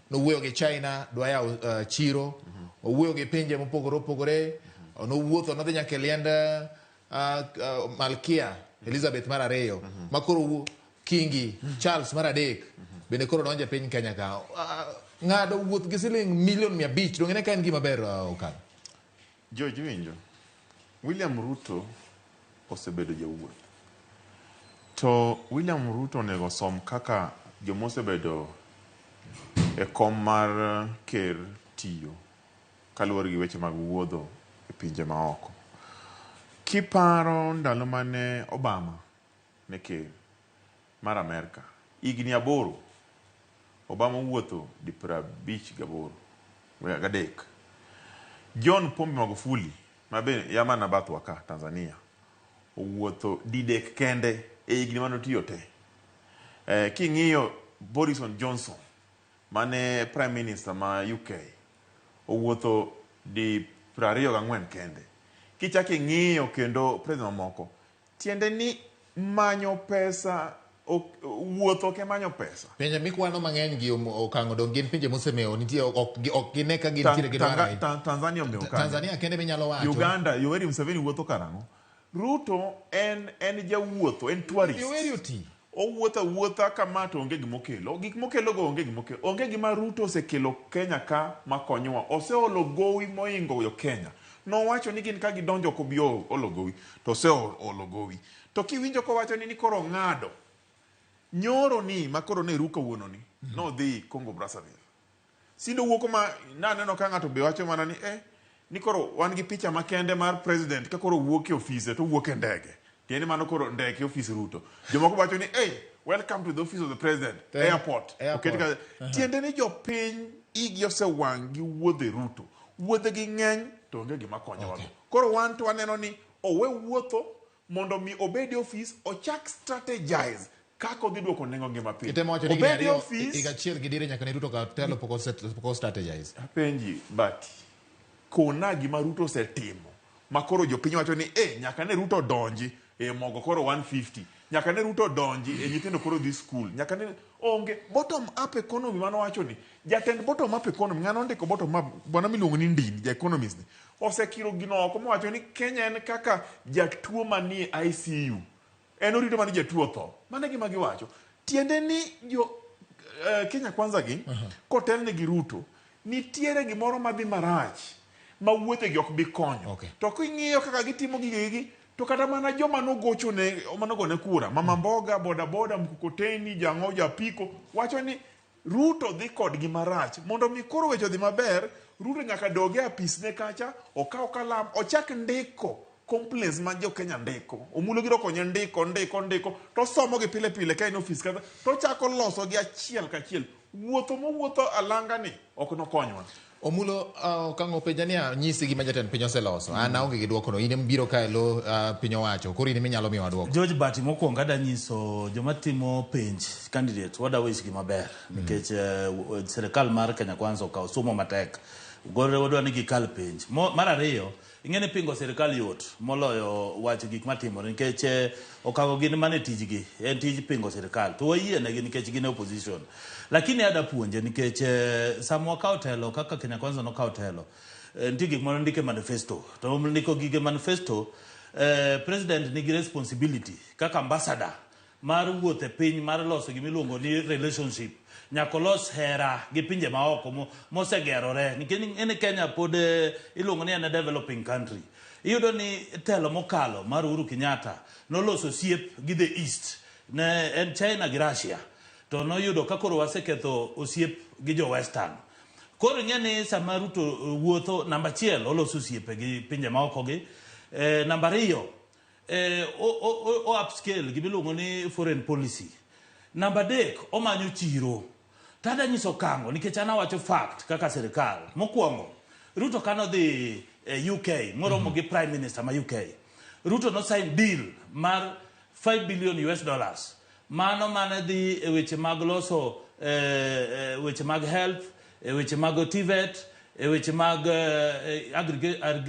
Speaker 5: Nowuoyo gi China dwa yawo chiro, owuoyo gi pinje mopogore opogore, nowuotho nodhi nyaka e liend Malkia Elizabeth mar ariyo ma koro Kingi Charles mar adek bende koro donjo e piny Kenya ka. Ng'ado wuoth gi siling milion 500 donge ne ka en gima ber Okang'?
Speaker 12: George winjo, William Ruto osebedo jawuoth. To William Ruto onego osom kaka jomosebedo e kom mar ker tiyo kaluwore gi weche mag wuodho e pinje maoko. Kiparo ndalo mane Obama ne ker mar Amerka, higni 8 Obama owuotho di 58 gadek. John Pombe Magufuli ma be ya mana bathwa ka Tanzania owuotho didek kende e higni mane otiyo te. King'iyo Boris Johnson mane Prime Minister ma UK owuotho di 24 kende. Kichako ing'iyo kendo president mamoko, tiende ni manyo pesa, wuotho ok e manyo pesa.
Speaker 5: Pinje mikwano mang'eny gi Okang'o dong gin pinje mosemewo nitie ok gine ka gintiere gi dwaro ahinya.
Speaker 12: Tanzania omewo kanyo.
Speaker 5: Tanzania kende minyalo wacho.
Speaker 12: Uganda, Yoweri Museveni wuotho karang'o? Ruto en jawuotho, en tourist.
Speaker 5: Yoweri oti.
Speaker 12: Owuotho awuotha kama to onge gimokelo. Gik mokelo go onge gimokelo. Onge gima Ruto osekelo Kenya ka makonyowa. Oseolo gowi moingo jo Kenya. Nowacho ni gin ka gidonjo ok obi olo gowi. To oseolo gowi. To kiwinjo kowacho ni koro ng'ado. Nyoro ni ma koro ne ruko wuono ni. Nodhi Congo Brazzaville. Sindo wuok ma naneno ka ng'ato be wacho mana ni ni koro wan gi picha makende mar president ka koro wuok e ofise to wuok e ndege. Tiende mano koro ndeke ofis Ruto. Jomoko wacho ni welcome to the office of the president. Airport. Oket ka tiende ni jopiny igi osewang' gi wuodhe Ruto. Wuodhe gi ng'eny to onge gima konyowa. Koro wan to waneno ni owe wuotho mondo mi obed e ofis ochak strategize kaka odhi duoko nengo ngima piny.
Speaker 5: Itemo wacho ni
Speaker 12: Obed e ofis
Speaker 5: higa achiel gi dire nyaka ne Ruto ka telo pok strategize.
Speaker 12: Apenji but kona gima Ruto osetimo ma koro jopiny wacho ni nyaka ne Ruto donji e mogo koro 150, nyaka ne Ruto donji e nyithindo koro dhi school, nyaka ne onge bottom up economy mano wacho ni jatend bottom up economy ng'ano ndiko bottom up bwana miluongo ni Ndini ja economist ni osekiro gino oko mowacho ni Kenya en kaka jatuo manie ICU en orito mana jatuo otho. Mano e gima giwacho. Tiende ni jo Kenya Kwanza gi kotelne gi Ruto nitiere gimoro madhi marach ma wuothe gi ok bi konyo. To king'iyo kaka gitimo gigegi to kata mana joma nogochone manogone kura mama mboga boda boda mkokoteni jang'o japiko wacho ni Ruto dhi kodgi marach. Mondo mi koro weche odhi maber, Ruto nyaka dog e apisne kacha, okaw kalam, ochak ndiko complaints ma jo Kenya ndiko. Omulo giro konye ndiko, to somo gi pile pile ka en ofis kata, to ochako loso gi achiel kachiel. Wuotho mowuotho alanga ni ok nokonywa.
Speaker 5: Omulo Okang'o penja niya, nyisi gima jatend piny oseloso. An aonge gi dwokono. In ema ibiro ka e lo piny owacho. Koro in ema inyalo miyowa dwoko.
Speaker 1: George Bati mokwongo ada nyiso joma timo penj candidate wada wish gi maber nikech sirikal mar Kenya Kwanza okawo somo matek. Gore wadwa ni gikal penj. Mar ariyo, ing'e ni pingo sirikal yot moloyo wacho gik matimore nikech okawo gin mana e tijgi, en tij pingo sirikal to wayienegi nikech gin e opposition. Lakini ada puonje nikech sama wakawo telo kaka Kenya Kwanza nokawo telo, nitie gik mane ondike manifesto to ndiko gige manifesto president nigi responsibility kaka ambassador mar wuoth e piny mar loso gima iluongo ni relationship. Nyaka olos hera gi pinje maoko mosegerore nikech ing'e ni Kenya pod iluongo ni en a developing country. Iyudo ni telo mokalo mar Uhuru Kenyatta noloso osiep gi the East, ne en China gi Russia, to noyudo ka koro waseketho osiep gi jo Western. Koro ing'e ni sama Ruto wuotho, namba achiel oloso osiepe gi pinje maoko gi, namba ariyo o upscale gima iluongo ni foreign policy. Namba adek omanyo chiro. To adwa nyiso Okang'o nikech an awacho fact kaka sirikal. Mokwongo, Ruto kane odhi e UK moromo gi Prime Minister ma UK, Ruto no sign deal mar 5 billion US dollars. Mano mane dhi e weche mag loso weche mag health, e weche mag TVET, e weche mag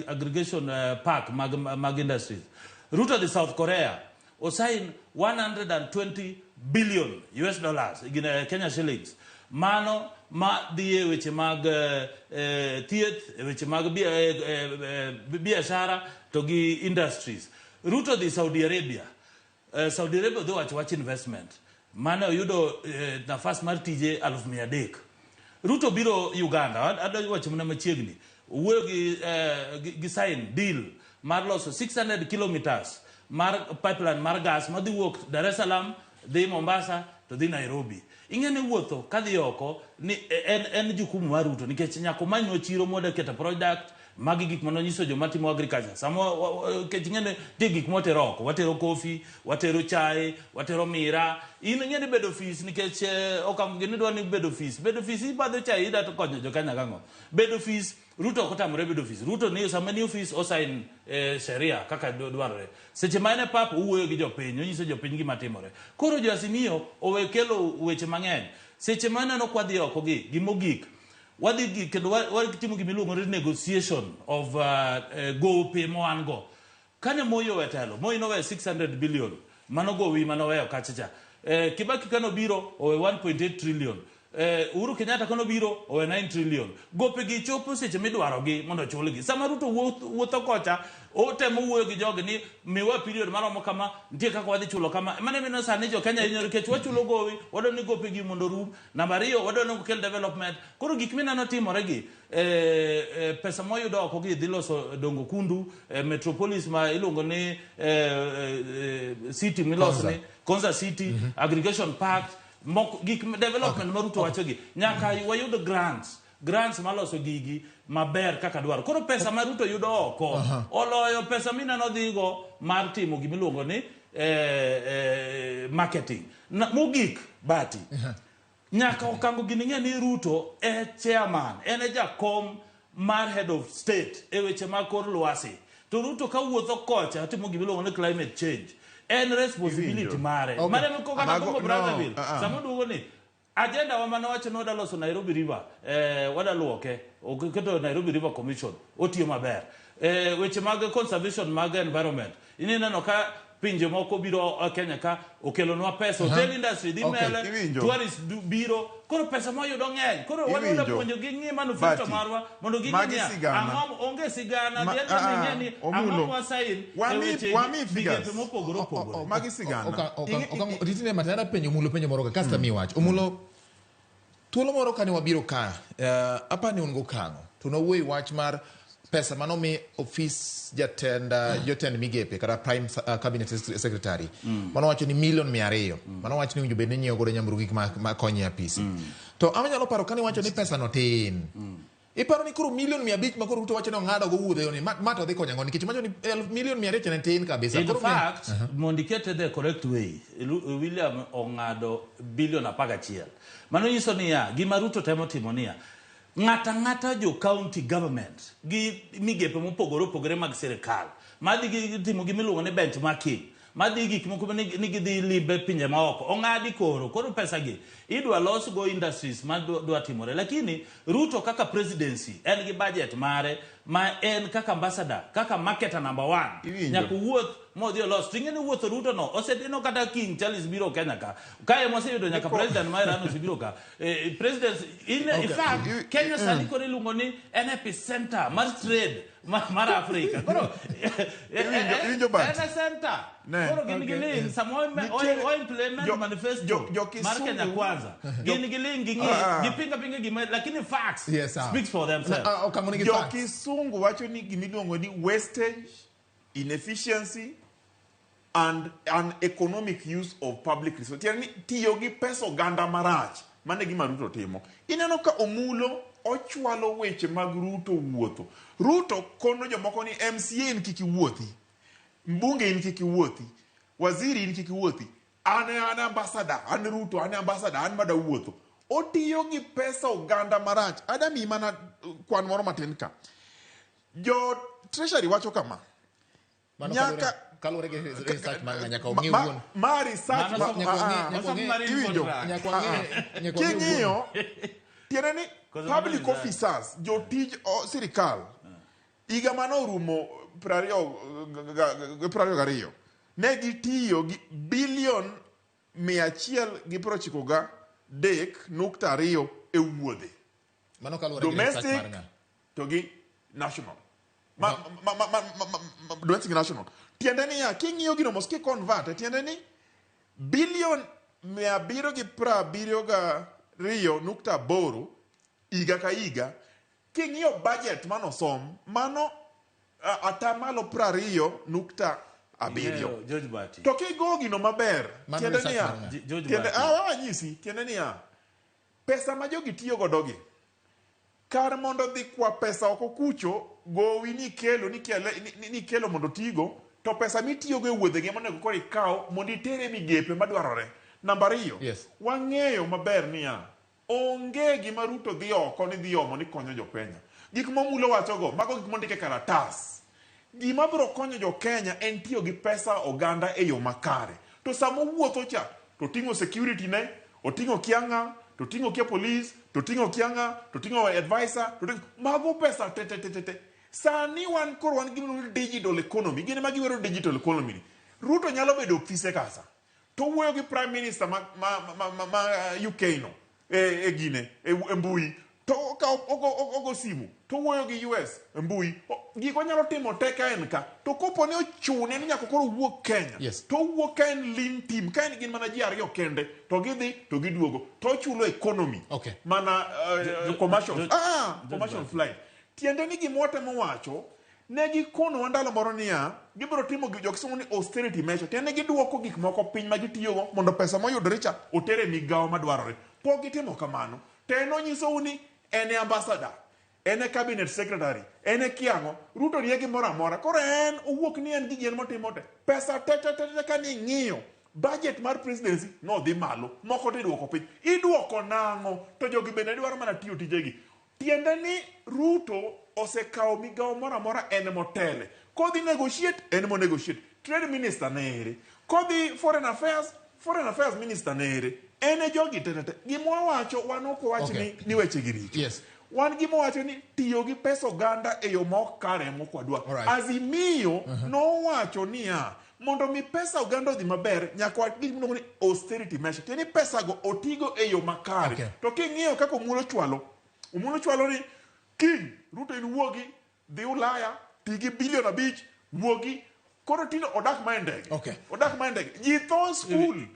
Speaker 1: aggregation park mag industries. Ruto dhi South Korea, osign 120 billion US dollars gin Kenya shillings. Mano ma dhi e weche mag thieth, e weche mag biashara to gi industries. Ruto dhi Saudi Arabia. Saudi Arabia odhi wacho wach investment. Mane oyudo nafas mar tije 300,000. Ruto biro Uganda, adwa wacho mana machiegni. Owuoyo gi sign deal mar loso 600 kilometers mar pipeline mar gas madhi wuok Dar es Salaam dhi Mombasa to dhi Nairobi. Ing'e ni wuotho kadhi oko ni en jukumu mar Ruto nikech nyaka omanywa chiro moda keto product magi gik mane onyiso joma timo agriculture. Sama nikech ing'e ni nitie gik mwatero oko, watero coffee, watero chai, watero mira. In ing'e ni bedo ofis nikech okang' gini dwa ni bedo ofis. Bedo ofis ibadho chai ida to konyo jo Kenya gang'o. Bedo ofis Ruto ok otamore bedo ofis. Ruto ni sama ni ofis osign sheria kaka dwarore. Seche ma en e pap owuoyo gi jopiny, onyiso jopiny gima timore. Koro jo Azimio owe kelo weche mang'eny. Seche ma aneno kwa dhi oko gi, gimogik, wadhi gi, kendo watimo gima iluongo ni negotiation of gope ma wan go. Kane Moi owe telo, Moi noweyo 600 billion, mano gowi manoweyo kacha cha. Kibaki kane obiro owe 1.8 trillion. Uhuru Kenyatta kane obiro owe 9 trillion. Gope gi chopo seche midwarogi mondo ochulgi. Sama Ruto wuotho kocha, otemo wuoyo gi jogi ni miwa period maromo kama, nitie kaka wadhi chulo kama. Mano emomiyo sani jo Kenya hinyore nikech wachulo gowi, wadwaro ni gope gi mondo orum. Namba ariyo, wadwaro ni okel development. Koro gik mineno timore gi, pesa mwayudo oko gi dhi loso Dongo Kundu, metropolis ma iluongo ni city miloso ni Konza City, aggregation park, moko gik development ma Ruto wacho gi. Nyaka wayud grants maloso gigi maber kaka dwaro. Koro pesa ma Ruto yudo oko oloyo pesa mineno dhigo mar timo gimiluongo ni marketing. Mogik Bati, nyaka Okang'o gini ng'e ni Ruto e chairman, en e jakom mar head of state e weche mag kor lwasi. To Ruto ka wuotho kocha timo gimiluongo ni climate change, en responsibility mare. Mane moko kata Congo Brazzaville, sama oduogo ni agenda wa mane wacho ni wadwa loso Nairobi River, wadwa luoke, oketo Nairobi River Commission, otiyo maber. Weche mag conservation mag environment, ineno ka pinje moko biro Kenya ka okelonwa pesa, hotel industry dhi mbele, tourist biro, koro pesa mwayudo ng'eny. Koro wadwa puonjo gi ng'i manifesto marwa mondo ging'e niya, ang'o onge sigana, dhi adhiya ming'e ni ang'o mwasain e weche migepe mopogore opogore.
Speaker 12: Magi sigana.
Speaker 5: Ritine matin, adwa penjo Omulo penjo moro ka, kasto amiyi wach. Omulo, thuolo moro kane wabiro ka, apani un gokang'o, to nwawuoyo e wach mar pesa manomi ofis jotend migepe kata prime cabinet secretary. Mano wacho ni milion 200. Mano wacho ni owinjo bed ni nyiewo godo nyamburko gik ma konyo e apisi. To anyalo paro kane iwacho ni pesa no tin. Iparo ni koro milion 500 ma koro Ruto wacho ni ong'ado go wuodhe ni ma to dhi konyo ang'o nikech iwacho ni milion 200 cha ne tin kabisa.
Speaker 1: In fact, mondo ikete the correct way, William ong'ado bilion 11. Mano nyiso niya, gima Ruto temo timo niya, Ng'ata ng'ata jo county government gi migepe mopogore opogore mag sirikal madhi gi timo gimiluongo ni benchmarking madhi gik moko ni ni gidhi limbe pinje maoko ong'adi koro koro pesa gi idwa los go industries ma dwa dwa timore lakini Ruto kaka presidency en gi budget mare ma en kaka ambassador kaka marketer number one
Speaker 12: Iwinjo.
Speaker 1: nyaka owuoth modhi olos to ing'e ni wuotho Ruto no osedino kata King Charles biro Kenya ka kae moseyudo nyaka president ma Iran osebiro ka eh, president in, in
Speaker 12: Okay.
Speaker 1: fact
Speaker 12: You-
Speaker 1: Kenya sani
Speaker 12: mm.
Speaker 1: koro iluongo ni en epicenter mar trade mar Africa koro
Speaker 12: Iwinjo Bart?
Speaker 1: en e center
Speaker 12: Ne.
Speaker 1: koro gin gi
Speaker 12: Okay.
Speaker 1: ling sama o-
Speaker 12: Nitiere-
Speaker 1: o implement manifesto mar Kenya
Speaker 12: Kisungu-
Speaker 1: Kwanza gin gi ling ging'i
Speaker 12: Ah.
Speaker 1: gipinga pinga gima lakini facts
Speaker 5: Yes, ah.
Speaker 1: speaks for themselves
Speaker 12: Jo Kisungu wacho ni gimiluongo ni wastage, inefficiency and an economic use of public resources. Tiende ni tiyo gi pesa oganda marach. Mano e gima Ruto timo. Ineno ka Omulo ochwalo weche mag Ruto wuotho. Ruto kono jomoko ni MCA in kik iwuothi. Mbunge in kik iwuothi. Waziri in kik iwuothi. An e an ambassador, an Ruto, an ambassador, an mada wuotho. Otiyo gi pesa oganda marach. Ada miyi mana kwan moro matin ka. Jo Treasury wacho kama.
Speaker 5: Mano
Speaker 12: Nyaka
Speaker 5: kaluwore gi research mar ng'a nyaka ong'e
Speaker 12: ma,
Speaker 5: wuon.
Speaker 12: ma research
Speaker 5: Mano
Speaker 12: ma,
Speaker 5: nyaka ong'e-
Speaker 12: ah,
Speaker 5: nyaka ong'e-
Speaker 12: iwinjo
Speaker 5: nyaka ong'e-
Speaker 12: Ah, ah.
Speaker 5: nyaka ong'e
Speaker 12: king'iyo
Speaker 5: wuon.
Speaker 12: tiende ni
Speaker 1: Koso
Speaker 12: public
Speaker 1: mano
Speaker 12: officers jotij sirikal higa mane orumo 2022 ne gitiyo gi bilion 193.2 e wuodhe
Speaker 5: Mano kaluwore gi research
Speaker 12: domestic
Speaker 5: mar ng'a.
Speaker 12: to gi national ma, domestic national tiende niya king'iyo gino mos kiconvert tiende ni bilion 772.8 higa ka higa king'iyo budget manosom mano atamalo 20.7
Speaker 1: Ing'eyo, George Bati
Speaker 12: to kigo gino maber
Speaker 1: Mano
Speaker 12: tiende
Speaker 1: research
Speaker 12: niya
Speaker 1: mar ng'a? George
Speaker 12: tiende
Speaker 1: Bati.
Speaker 12: ah, wanyisi tiende niya pesa ma jogi tiyo godo gi kar mondo dhi kwa pesa oko kucho gowi ni kelo ni kele ni kelo mondo tigo to pesa mitiyogo e wuodhegi ema onego koro ikaw mondo itere e migepe madwarore namba ariyo
Speaker 5: Yes.
Speaker 12: wang'eyo maber niya onge gima Ruto dhi oko ni dhi omo ni konyo jokenya gik momulo wachogo mago gik mondik e karatas gima biro konyo jo Kenya en tiyo gi pesa oganda e yo makare to sama owuotho cha to ting'o security ne oting'o kia ng'a to ting'o kia police to ting'o kia ng'a to ting'o advisor to ting'o mago pesa te te te te te sani wan koro wan gi gimiluongo ni digital economy gin ema giwero digital economy ni Ruto nyalo bedo ofise kasa to wuoyo gi prime minister ma UK no e gine e mbui to okawo ogo simu to wuoyo gi US e mbui gik onyalo timo te ka en ka to kopo ni ochune ni nyaka koro owuok Kenya
Speaker 5: Yes.
Speaker 12: to owuok ka en lean team ka en gin mana ji ariyo kende to gidhi to giduogo to ochulo economy
Speaker 5: Okay.
Speaker 12: mana commercial commercial flight tiende ni gima watemo wacho ne gikonowa ndalo moro niya gibiro timo gi jokisungu ni austerity measure tiende ni giduoko gik moko piny ma gitiyogo mondo pesa moyudore cha oter e migawo madwarore pok gitimo kamano to en onyisou ni en e ambassador en e cabinet secretary en e kiang'o Ruto nie gimoro amora koro en owuok ni en gi gien motimo te pesa te te te te ka ning'iyo budget mar presidency nodhi malo moko to iduoko piny iduoko nang'o to jogi bende dwaro mana tiyo tijegi tiende ni Ruto osekawo migawo moro amora en motele kodhi negotiate en mo negotiate trade minister ne ere kodhi foreign affairs foreign affairs minister ne ere en e jogi te te te gima wawacho wan ok wawach
Speaker 5: Okay.
Speaker 12: ni weche gi richo
Speaker 5: Yes.
Speaker 12: wan gima wacho ni tiyo gi pesa oganda e yo ma ok kare ema ok wadwar
Speaker 5: Alright.
Speaker 12: Azimio nowacho niya mondo mi pesa oganda odhi maber nyaka wa gik miluongo ni austerity measure tiende ni pesa go otigo e yo makare
Speaker 5: Okay.
Speaker 12: to king'iyo kaka Omulo chwalo Omulo chwalo ni kiny Ruto in wuogi dhi Ulaya ti gi bilion 5 wuogi koro tinde odak ma e ndege
Speaker 5: Okay.
Speaker 12: odak ma e ndege ji tho skul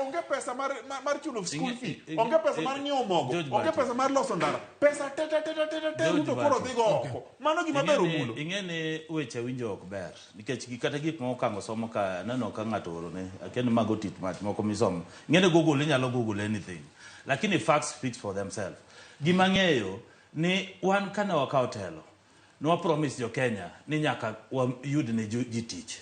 Speaker 12: onge pesa mar chulo school fee onge pesa mar nyiewo mogo
Speaker 1: George
Speaker 12: onge
Speaker 1: Bati.
Speaker 12: pesa mar loso ndara pesa te te te te te te
Speaker 1: George
Speaker 12: Ruto koro
Speaker 1: Bati.
Speaker 12: dhigo oko mano gima ber Omulo
Speaker 1: Ing'e ni weche winjo ok ber nikech kata gik moko kango somo ka aneno ka ng'ato orone akia ni mago tit mach moko misomo ing'e ni Google inyalo Google anything lakini facts speaks for themselves gima ng'eyo ni wan kane wakawo telo ne wa promise jo Kenya ni nyaka wayud ne ji tich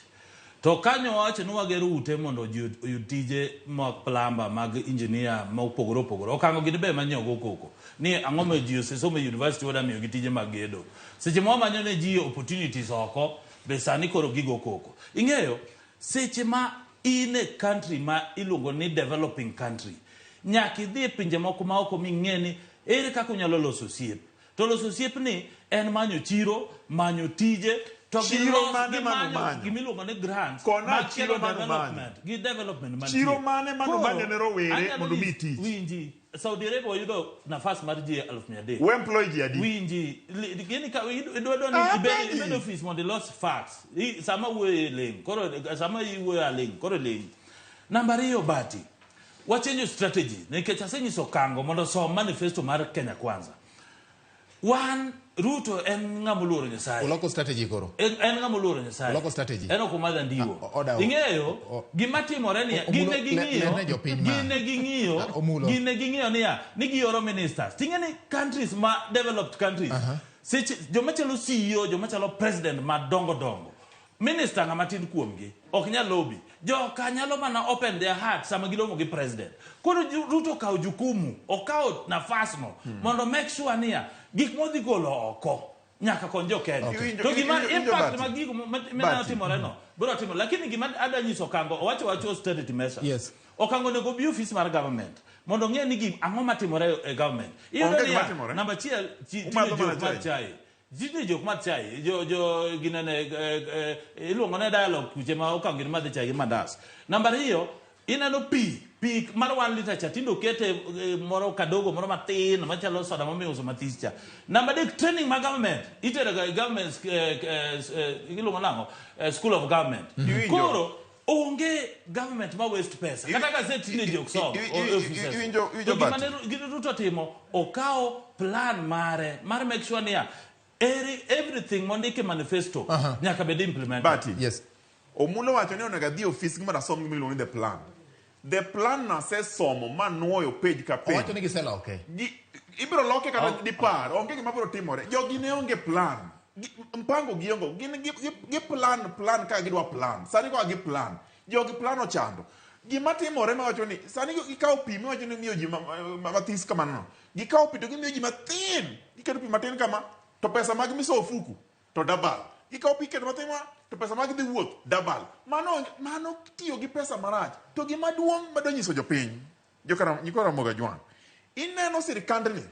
Speaker 1: To kanyo wawacho ni wagero ute mondo ji oyud tije mag plumber, mag engineer mopogore opogore. Okango gin be manyo go koko. Ni ang'o ma ji osesomo e university wada miyo gi tije mag gedo. Seche ma wamanyo ne ji opportunities oko, be sani koro gigo koko. Ing'eyo, seche ma in e country ma iluongo ni developing country, nyaka idhi e pinje moko ma oko ming'e ni ere kaka unyalo loso osiep. To loso osiep ni en manyo chiro, manyo tije, to gi
Speaker 12: Chiro
Speaker 1: los-
Speaker 12: mane
Speaker 1: gi
Speaker 12: mano
Speaker 1: manyo
Speaker 12: manyo?
Speaker 1: gimiluongo ni grants
Speaker 12: Kona
Speaker 1: mag
Speaker 12: chiro
Speaker 1: kelo
Speaker 12: mano manyo.
Speaker 1: development, gi development mantie.
Speaker 12: Chiro mane mano
Speaker 1: Koro,
Speaker 12: manyo ne rowere
Speaker 1: anyalo
Speaker 12: mondo mi
Speaker 1: nyisi-
Speaker 12: tich?
Speaker 1: Winji, Saudi Arabia oyudo nafas mar ji 300,000.
Speaker 12: We employ ji adi?
Speaker 1: Winji, gini ka idwa ni
Speaker 12: Ah,
Speaker 1: ibed
Speaker 12: penji.
Speaker 1: ibed office mondo ilos facts. Sama wuoyo ling, koro sama iwuoyo aling, koro ling. Namba ariyo Bati, wachenjo strategy nikech asenyiso Kango mondo osom manifesto mar Kenya Kwanza. Wan Ruto en ng'ama oluoro Nyasaye.
Speaker 5: Oloko strategy koro.
Speaker 1: En ng'ama oluoro Nyasaye.
Speaker 5: Oloko strategy.
Speaker 1: En ok omadh andiwo.
Speaker 5: Oda-
Speaker 1: Ing'eyo gima timore niya,
Speaker 5: Omulo,
Speaker 1: gin ne ging'iyo,
Speaker 5: lerne jopiny ma.
Speaker 1: gin ne ging'iyo,
Speaker 5: Omulo.
Speaker 1: gin ne ging'iyo niya, ni gioro ministers. Ting'e ni countries ma developed countries, seche joma chalo CEO, joma chalo president madongo dongo, minister ng'ama tin kuomgi ok nyal lobby. Joka nyalo mana open their heart sama giromo gi president. Koro Ruto okawo jukumu, okawo nafasno mondo make sure niya, gik modhi golo oko nyaka kony jo Kenya.
Speaker 12: Okay.
Speaker 1: To gima
Speaker 12: Iwinjo- iwinjo
Speaker 1: impact
Speaker 12: Bati?
Speaker 1: mag gigo
Speaker 12: Bati.
Speaker 1: ma timore no biro timore. Lakini gima adwa nyiso Okango, owacho wacho austerity measures.
Speaker 5: Yes.
Speaker 1: Okango onego obi ofis mar government mondo ong'e ni ang'o matimore e government. Iyudo
Speaker 12: Onge
Speaker 1: niya,
Speaker 12: gima timore.
Speaker 1: Namba achiel, tinde
Speaker 12: Umadho mana
Speaker 1: jok mar
Speaker 12: chai.
Speaker 1: chai. Tinde jok mar chai, jo ginene, iluongo ne dialogue kuche ma Okango gin madhi chai gi mandas. Namba ariyo, ineno pi, pi mar 1 liter cha tinde okete moro kadogo moro matin machalo soda mamiuso mathis cha. Namba adek, training mar government itero ga e government, iluongo nang'o? School of government.
Speaker 12: Iwinjo?
Speaker 1: Koro onge government ma waste pesa. Kata gazet tinde ji ok som, officers.
Speaker 12: Iwinjo
Speaker 1: To gima
Speaker 12: Bati?
Speaker 1: ne Ruto timo, okawo plan mare mar make sure niya, everything mondiki e manifesto nyaka bed implemented.
Speaker 12: Bati.
Speaker 5: Yes.
Speaker 12: Omulo wacho ni onego adhi e ofis gi mondo asom gima iluongo ni the plan. The plan nasesomo manuoyo page ka page.
Speaker 5: Owacho ni giseloke.
Speaker 12: Ibiro loke kata dipar, onge gima biro timore. Jogi ne onge plan. Mpango giongo, gin gi plan ka gidwa plan. Sani koka gi plan. Jogi plan ochando. Gima timore mawacho ni sani gikawo pi miwacho ni miyo ji mathis kamano no. Gikawo pi to gimiyo ji mathin. Giketo pi matin kama to pesa mag miso ofuku to dabal. Gikawo pi keto matin ma to pesa mag dhi wuoth dabal. Mano tiyo gi pesa marach. To gima duong' madwa nyiso jopiny, nyikwa Ramogi Ajwang', ineno sirikandni.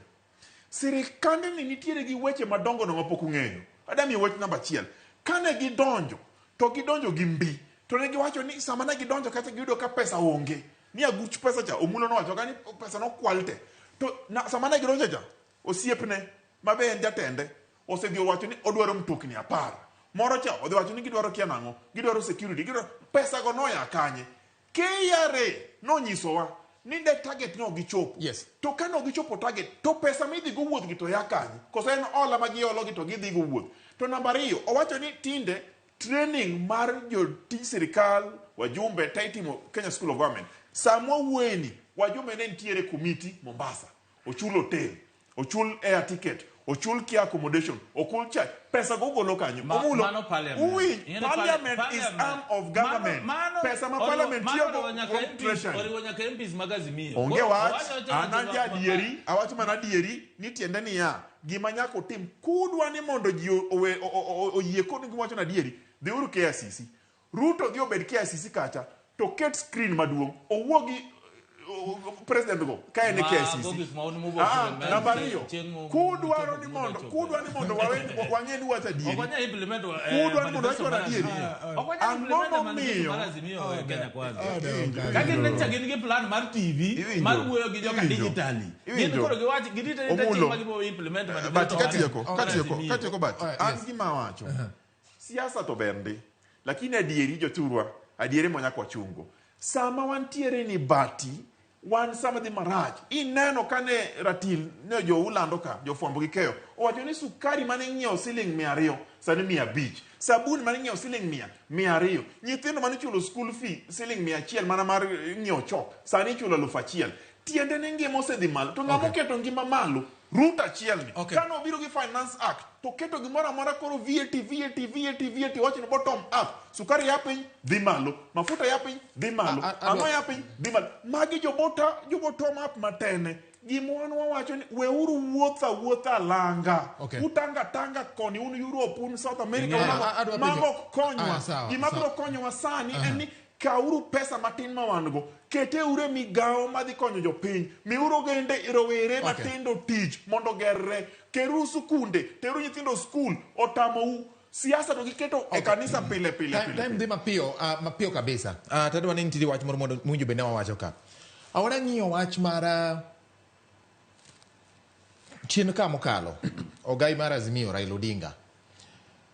Speaker 12: Sirikandni nitiere gi weche madongo no mapok ung'eyo. Adwa miyo wach namba achiel. Kane gidonjo, to gidonjo gi mbi. To ne giwacho ni sama ne gidonjo kacha giyudo ka pesa onge. Ni aguch pesa cha, Omulo nowacho ka ni pesa nokwal te. To sama ne gidonjo cha, osiepne, ma be en jatende, osedhi owacho ni odwaro mtokni 10. Moro cha odhi wacho ni gidwaro kia nang'o, gidwaro security, gidwaro pesa go noya kanye. KRA nonyisowa ni de target no gichopo.
Speaker 5: Yes.
Speaker 12: To ka no gichopo target, to pesa midhi go wuoth gi to ya kanye? Koso en hola ma giolo gi to gidhi go wuoth. To namba ariyo, owacho ni tinde training mar jotij sirikal, wajumbe te itimo Kenya School of Government. Sama wawuoye ni, wajumbe ne nitiere komiti Mombasa. Ochul hotel, ochul air ticket, ochul kia accommodation, ochul chai. Pesa go golo kanyo. Omulo.
Speaker 1: Mano parliament.
Speaker 12: Uwinj,
Speaker 1: Ing'e ni
Speaker 12: parliament is
Speaker 1: parliament.
Speaker 12: arm of government. Pesa ma parliament
Speaker 1: Mano
Speaker 12: tiyogo
Speaker 1: oriwo nyaka
Speaker 12: from
Speaker 1: MPs,
Speaker 12: treasury.
Speaker 1: oriwo nyaka MPs mag Azimio.
Speaker 12: Onge
Speaker 1: Koro,
Speaker 12: wach,
Speaker 1: owacho
Speaker 12: an
Speaker 1: wacho
Speaker 12: ja adieri, awacho mana adieri ni tiende niya, gima nyaka otim kudwa ni mondo ji oyie kod giwacho na adieri, dhiuru KICC. Ruto dhi obed KICC kacha, to ket screen maduong', owuo gi president go ka en e
Speaker 1: Mago
Speaker 12: KICC.
Speaker 1: gik ma un mubo implement
Speaker 12: Namba ariyo,
Speaker 1: chieng'
Speaker 12: kudwaro ni
Speaker 1: muchopo
Speaker 12: mondo,
Speaker 1: chopo.
Speaker 12: kudwa ni mondo wang'e ni wacho adieri.
Speaker 1: Ok wanyal implement,
Speaker 12: Kudwa ni mondo
Speaker 1: manifesto
Speaker 12: wach
Speaker 1: mar
Speaker 12: adieri.
Speaker 1: Azimio. Ok wanyal
Speaker 12: Ang'o
Speaker 1: implement manifesto
Speaker 12: momiyo?
Speaker 1: mar Azimio e Kenya Kwanza.
Speaker 12: Iwinjo.
Speaker 1: Ka gin ne cha gin gi plan mar TV,
Speaker 12: Iwinjo.
Speaker 1: mar wuoyo gi joka
Speaker 12: Iwinjo.
Speaker 1: digitally. Gin
Speaker 12: Iwinjo.
Speaker 1: koro giwach, girito arita
Speaker 12: Omulo.
Speaker 1: chieng' ma gibiro implement manifesto
Speaker 12: Bati,
Speaker 1: mar
Speaker 12: katieko,
Speaker 1: mar
Speaker 12: katieko,
Speaker 1: Azimio.
Speaker 12: katieko Bati. An gima awacho. Siasa to ber ndi. Lakini adieri jothurwa, adieri ma nyaka wachungo. Sama wantiere ni Bati, wan sama dhi marach. Ineno kane ratil ne jo ulando ka, jofwambo gi keyo, owacho ni sukari mane ing'iewo siling 200, sani 500. Sabuni mane ing'iewo siling 100, 200. Nyithindo mane ichulo school fee siling 100 mana mar ng'iewo chok, sani ichulo 1000. Tiende ni ngima osedhi malo. To ng'ama oketo ngima malo? Ruto achiel ni. Okay. Kane obiro gi Finance Act to keto gimoro amora koro VAT VAT VAT VAT wacho ni bottom up. Sukari ya piny dhi malo, mafuta ya piny dhi malo, ang'o ya piny dhi malo. Magi jobota jobotom up matene. Gima wan wawacho ni weuru wuotho awuotha alanga.
Speaker 5: Okay.
Speaker 12: Utanga tanga koni un Europe, un South America,
Speaker 5: Ing'eyo.
Speaker 12: un ang'o.
Speaker 5: Adwa
Speaker 12: Mago
Speaker 5: penjo-
Speaker 12: ok konywa.
Speaker 5: Ah, sawa,
Speaker 12: Gima biro
Speaker 5: sawa.
Speaker 12: konyowa sani en ni kawuru pesa matin ma wan go keteuru e migawo madhi konyo jopiny miuru ogende rowere
Speaker 5: Okay.
Speaker 12: matindo tich mondo ogerre keruru sukunde teru nyithindo skul otamou siasa to giketo e kanisa pile pile
Speaker 5: Time,
Speaker 12: pile
Speaker 5: time dhi mapiyo, mapiyo kabisa. Tadwa ni nitiere wach moro mondo mowinjo bed ni wawacho ka. Awara ng'iyo wach mar chien ka mokalo, ogai mar Azimio Raila Odinga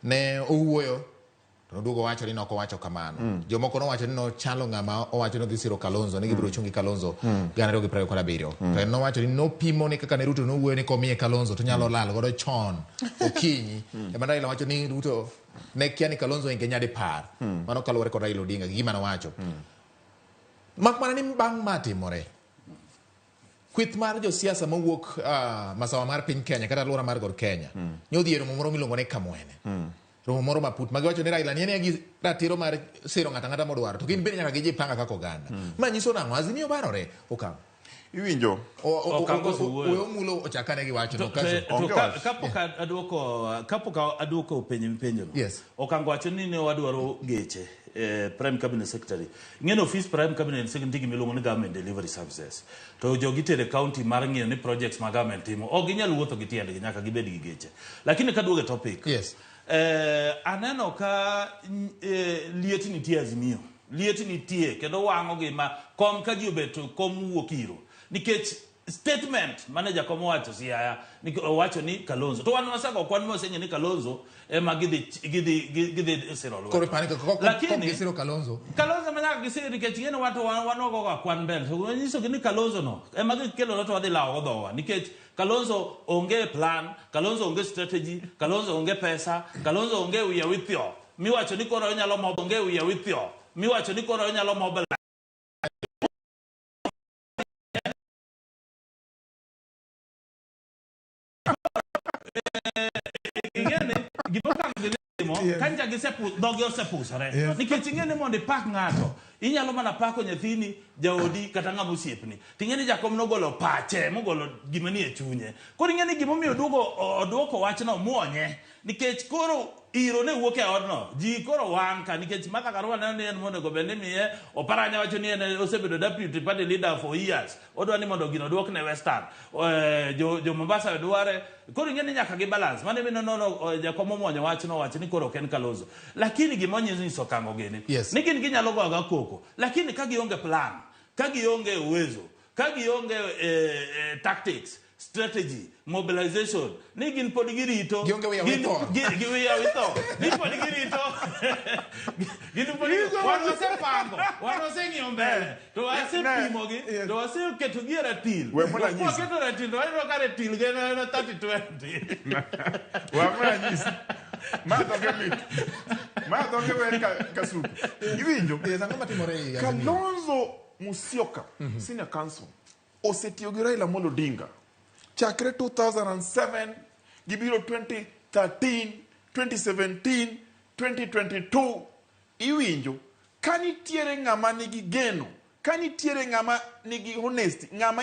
Speaker 5: ne owuoyo to noduogo owacho ni nok owacho kamano. Jomoko nowacho ni nochalo ng'ama owacho ni odhi siro Kalonzo, ni gibiro chung' gi Kalonzo 2027. To en nowacho ni nopimo ni kaka ne Ruto nowuoyo ni komiye Kalonzo to nyalo lal godo chon okinyi. Ema Raila wacho ni Ruto ne kia ni Kalonzo inge nyadipar. Mano kaluwore kod Raila Odinga gi gima nowacho. Mak mana ni bang' ma timore, kweth mar josiasa mawuok masawa mar piny Kenya kata alwora mar gor Kenya ne odhi e romo moro miluongo ni Kamwene. Romo moro maput ma giwacho ni Raila ni en gi ratiro mar siro ng'ato ang'ata modwaro to gin bende nyaka gijipanga kaka oganda. Ma nyiso nang'o? Azimio barore okang'.
Speaker 12: Iwinjo?
Speaker 1: Okang' osewuoyo.
Speaker 5: Oyo mulo ochakane gi wacho no kaso.
Speaker 1: Kapok aduoko penjo mipenjono.
Speaker 5: Yes.
Speaker 1: Okango wacho ni ne wadwaro geche Prime Cabinet Secretary. Ing'e ni ofis Prime Cabinet Secretary nitie gima iluongo ni Government Delivery Services. To jogi itere e county mar ng'iyo ni projects ma government timo ok ginyal wuotho gi tiendgi nyaka gibed gi geche. Lakini kaduogo e topic.
Speaker 5: Yes.
Speaker 1: Aneno ka liet nitie Azimio. Liet nitie kendo wang'o gi ma kom ka ji obet to kom wuok iro. Nikech statement mane jakom owacho Siaya ni owacho ni Kalonzo. To wan wasego kwan moseng'e ni Kalonzo ema gidhi siro lwedo.
Speaker 5: Koro ipani ka
Speaker 1: Lakini
Speaker 5: gisiro Kalonzo.
Speaker 1: Kalonzo ema nyaka gisir nikech ing'e ni wan to wan wagoga kwan mbele. To nyiso gi ni Kalonzo no ema gikelo to wadhi lawo go dhowa nikech Kalonzo onge plan, Kalonzo onge strategy, Kalonzo onge pesa, Kalonzo onge wiye withio. Miwacho ni koro onyalo mob onge wiye withio. Miwacho ni koro onyalo mobilize. Ing'e ni gima okang' gitimo kancha dhogi osepusore. Nikech ing'e ni mondo ipak ng'ato, inyalo mana pako nyathini, jaodi kata ng'ama osiepni. To ing'e ni jakom nogolo pache, mogolo gima nie chunye. Koro ing'e ni gimomiyo oduoko wachno muonye. Nikech koro iro ne wuok e odno, ji koro wang' ka nikech Martha Karua neno ni en monego bed ni miye, Oparanya wacho ni en osebedo deputy party leader for years. Odwa ni mondo gino oduok ne Western. Jo Mombasa dware. Koro ing'e ni nyaka gi balance. Mano ema ineno jakom omuonyo wachno, owacho ni koro ok en Kalonzo. Lakini gima onyiso Okango gini,
Speaker 5: Yes.
Speaker 1: ni gin ginyalo goyo ga koko. Lakini ka gionge plan, ka gionge uwezo, ka gionge tactics, strategy, mobilization, ni gin pod girito.
Speaker 5: Gionge wiya witho.
Speaker 1: Gi wiya witho. Ni pod girito. Gin pod wan wasepango, wan waseng'iyo mbele, to wasepimogi, to waseketogi e ratil.
Speaker 12: We mondo anyisi.
Speaker 1: Waketo ratil, to wayudo ka ratil gi en 30-20.
Speaker 12: We mondo anyisi. Ma dhoge mit. Ma dhoge wer ka supu. Iwinjo?
Speaker 5: Yes, ang'o matimore ei Azimio?
Speaker 12: Kalonzo Musyoka, Senior Counsel, osetiyo gi Raila Amolo Odinga chakre 2007 gibiro 2013, 2017, 2022. Iwinjo ka nitiere ng'ama nigi geno, ka nitiere ng'ama nigi honesty, ng'ama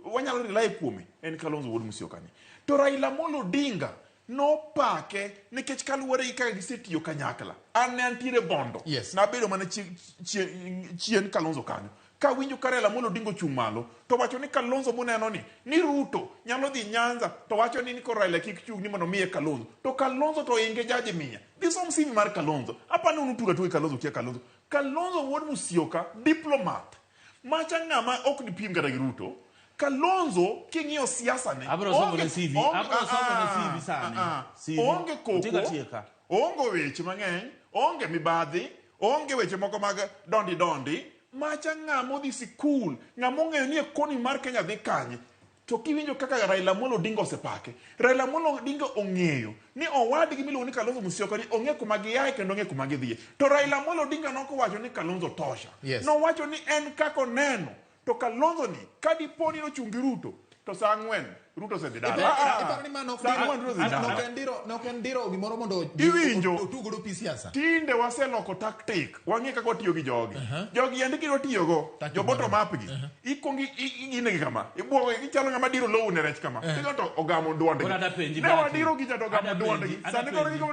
Speaker 12: wanyalo rely kuome en Kalonzo wuod Musyoka ni. To Raila Amolo Odinga nopake nikech kaluwore gi kaka gisetiyo kanyakla. An ne antiere Bondo.
Speaker 5: Yes.
Speaker 12: Nabedo mana chien Kalonzo kanyo. Kawinjo ka Raila Amolo Odinga ochung' malo to wacho ni Kalonzo muneno ni Ruto nyalo dhi Nyanza to wacho ni koro Raila kik chung' ni mondo miye Kalonzo. To Kalonzo to inge jaji miya. Dhi som CV mar Kalonzo. Apani un utugo atuga Kalonzo kia Kalonzo. Kalonzo wuod Musyoka, diplomat. Macha ng'ama ok dipim kata gi Ruto. Kalonzo king'iyo siasa ne.
Speaker 1: Abro somo ne CV. Abro somo ne CV sani. CV.
Speaker 12: Onge koko.
Speaker 1: Otiga tieka.
Speaker 12: Onge weche mang'eny, onge mibadhi, onge weche moko mag dondi dondi. Macha ng'ama odhi sikul, ng'ama ong'eyo ni economy mar Kenya dhi kanye. To kiwinjo kaka Raila Amolo Odinga osepake, Raila Amolo Odinga ong'eyo ni owadgi miluongo ni Kalonzo Musyoka ni ong'e kuma giaye kendo ong'e kuma gidhiye. To Raila Amolo Odinga nokowacho ni Kalonzo tosha.
Speaker 5: Yes.
Speaker 12: Nowacho ni en kaka oneno. To Kalonzo ni, ka dipo ni nochung' gi Ruto, to saa 4 Ruto osedhi dala.
Speaker 5: Iparo ni ma nok
Speaker 12: Sa ang'wen Ruto odhi dala.
Speaker 5: nok en diro nok en diro gimoro mondo
Speaker 12: Iwinjo.
Speaker 5: otug godo pi siasa.
Speaker 12: Tinde waseloko tactic. Wang'e kaka watiyo gi jogi. Jogi yandi gidwa tiyogo. Jo bottom up gi. Ikwongo iginegi kama. Ibwogo gichalo ng'ama diro lowo ne rech kama. Tigo to ogamo duondgi.
Speaker 1: Koro adapenji
Speaker 12: Ne
Speaker 1: Bahati.
Speaker 12: wadiro gicha to ogamo duondgi. Sani koro gigo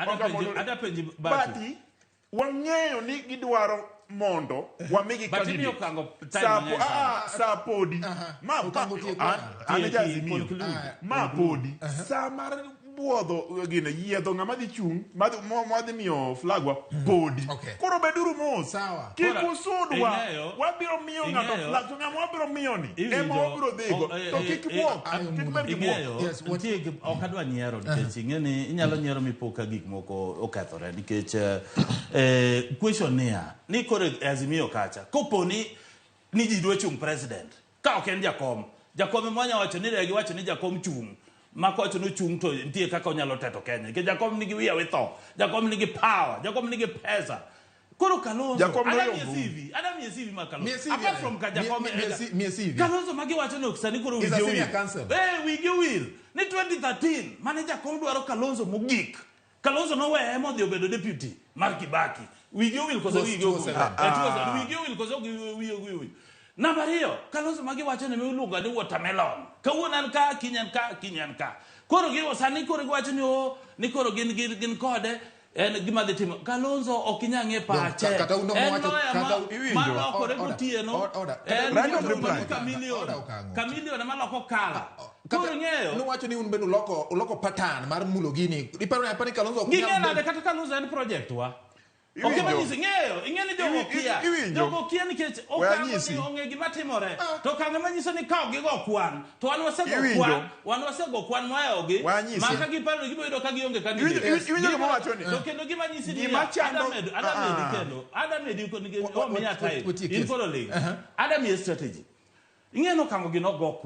Speaker 12: ogamo duondgi.
Speaker 1: Adapenji Bahati.
Speaker 12: Bahati, wang'eyo ni gidwaro mondo wamigi
Speaker 1: But imiyo
Speaker 12: candidate.
Speaker 1: Okango time
Speaker 12: Sa
Speaker 1: mang'eny
Speaker 12: po-
Speaker 1: sana.
Speaker 12: ah, sa podi. Ma
Speaker 5: Okango tieko.
Speaker 12: an e
Speaker 1: Tieki,
Speaker 12: jaazimio.
Speaker 1: conclude.
Speaker 12: Ma podi. Sa mar buodho gine yiedho ng'ama dhi chung' madhi miyo flagwa podi. Koro beduru mos.
Speaker 5: Sawa.
Speaker 12: Kik
Speaker 1: Koro,
Speaker 12: usudwa.
Speaker 1: ing'eyo-
Speaker 12: Wabiro miyo ng'ato
Speaker 1: ing'eyo-
Speaker 12: flag to ng'ama wabiro miyo ni
Speaker 1: Iwinjo-
Speaker 12: ema wabiro dhigo. To kik buok. Kik bed gi buok.
Speaker 1: Ing'eyo, nitie ok adwa nyiero nikech ing'e ni inyalo nyiero mipo ka gik moko okethore nikech question niya ni koro e Azimio kacha kopo ni ni ji dwa chung president ka ok en jakom jakom ema wanya wacho ni regi wacho ni jakom chung ma kowacho ni ochung to nitie kaka onyalo teto Kenya nikech jakom nigi wiya witho jakom nigi power jakom nigi pesa koro Kalonzo
Speaker 12: Jakom
Speaker 1: Adam
Speaker 12: noyombo.
Speaker 1: Yesivi Adam Yesivi ma Kalonzo
Speaker 5: Miye CV
Speaker 1: apart
Speaker 5: ane.
Speaker 1: from ka jakom
Speaker 5: Miye CV.
Speaker 1: Kalonzo magi wacho ni sani koro
Speaker 5: Is a
Speaker 1: wigi
Speaker 5: senior
Speaker 1: owil.
Speaker 5: counsel.
Speaker 1: Eh, wigi owil ni 2013 mane jakom dwaro Kalonzo mogik Kalonzo noweye modhi obedo deputy mar Kibaki wigi owil koso wigi ok owil?
Speaker 5: 2007.
Speaker 1: Eh, 2007. Wigi owil koso wigi owil namba ariyo Kalonzo magi wacho ni miluongo ni watermelon kawuono en ka kiny en ka kiny en ka koro gi sani koro giwacho ni o ni koro gin gin gin kode en gima dhi timo Kalonzo ok inyal ng'e pache
Speaker 5: Kata un
Speaker 1: en
Speaker 5: wacho-
Speaker 1: lawyer
Speaker 5: kata
Speaker 1: ma
Speaker 5: Iwinjo.
Speaker 1: malokore
Speaker 5: Order,
Speaker 1: gotieno
Speaker 5: order.
Speaker 1: en
Speaker 5: Right of
Speaker 1: iluongo
Speaker 5: reply.
Speaker 1: ni chameleon
Speaker 5: Order, Okang'o.
Speaker 1: chameleon ema loko kala koro ing'eyo
Speaker 5: Nuwacho ni un bende uloko uloko pattern mar mulo gini. Iparo ni apani Kalonzo ok
Speaker 1: ging'e
Speaker 5: nyal
Speaker 1: nade kata Kalonzo en project wa ok
Speaker 12: Iwinjo.
Speaker 1: ema nyisi ng'eyo ing'e ni jogo kia
Speaker 12: Iwinjo.
Speaker 1: jogo kia nikech
Speaker 12: We
Speaker 1: okang'o
Speaker 12: anyisi.
Speaker 1: ni ong'e gima timore to okang' ema nyiso ni ka ok gigo kwan to wan wasego
Speaker 12: Iwinjo.
Speaker 1: kwan wan wasego kwan mohewogi
Speaker 12: We anyisi.
Speaker 1: ma ka giparo ni gibiro yudo ka gionge candidate.
Speaker 12: Iwinjo gima awacho ni?
Speaker 1: To kendo gima nyisi ni
Speaker 12: Gima chando-
Speaker 1: Adam Edi
Speaker 12: Ah.
Speaker 1: kendo Adam Edi nikech omiya time
Speaker 5: watiek
Speaker 1: in
Speaker 5: kes.
Speaker 1: koro ling Adam ye strategy ing'e ni okango gi nogo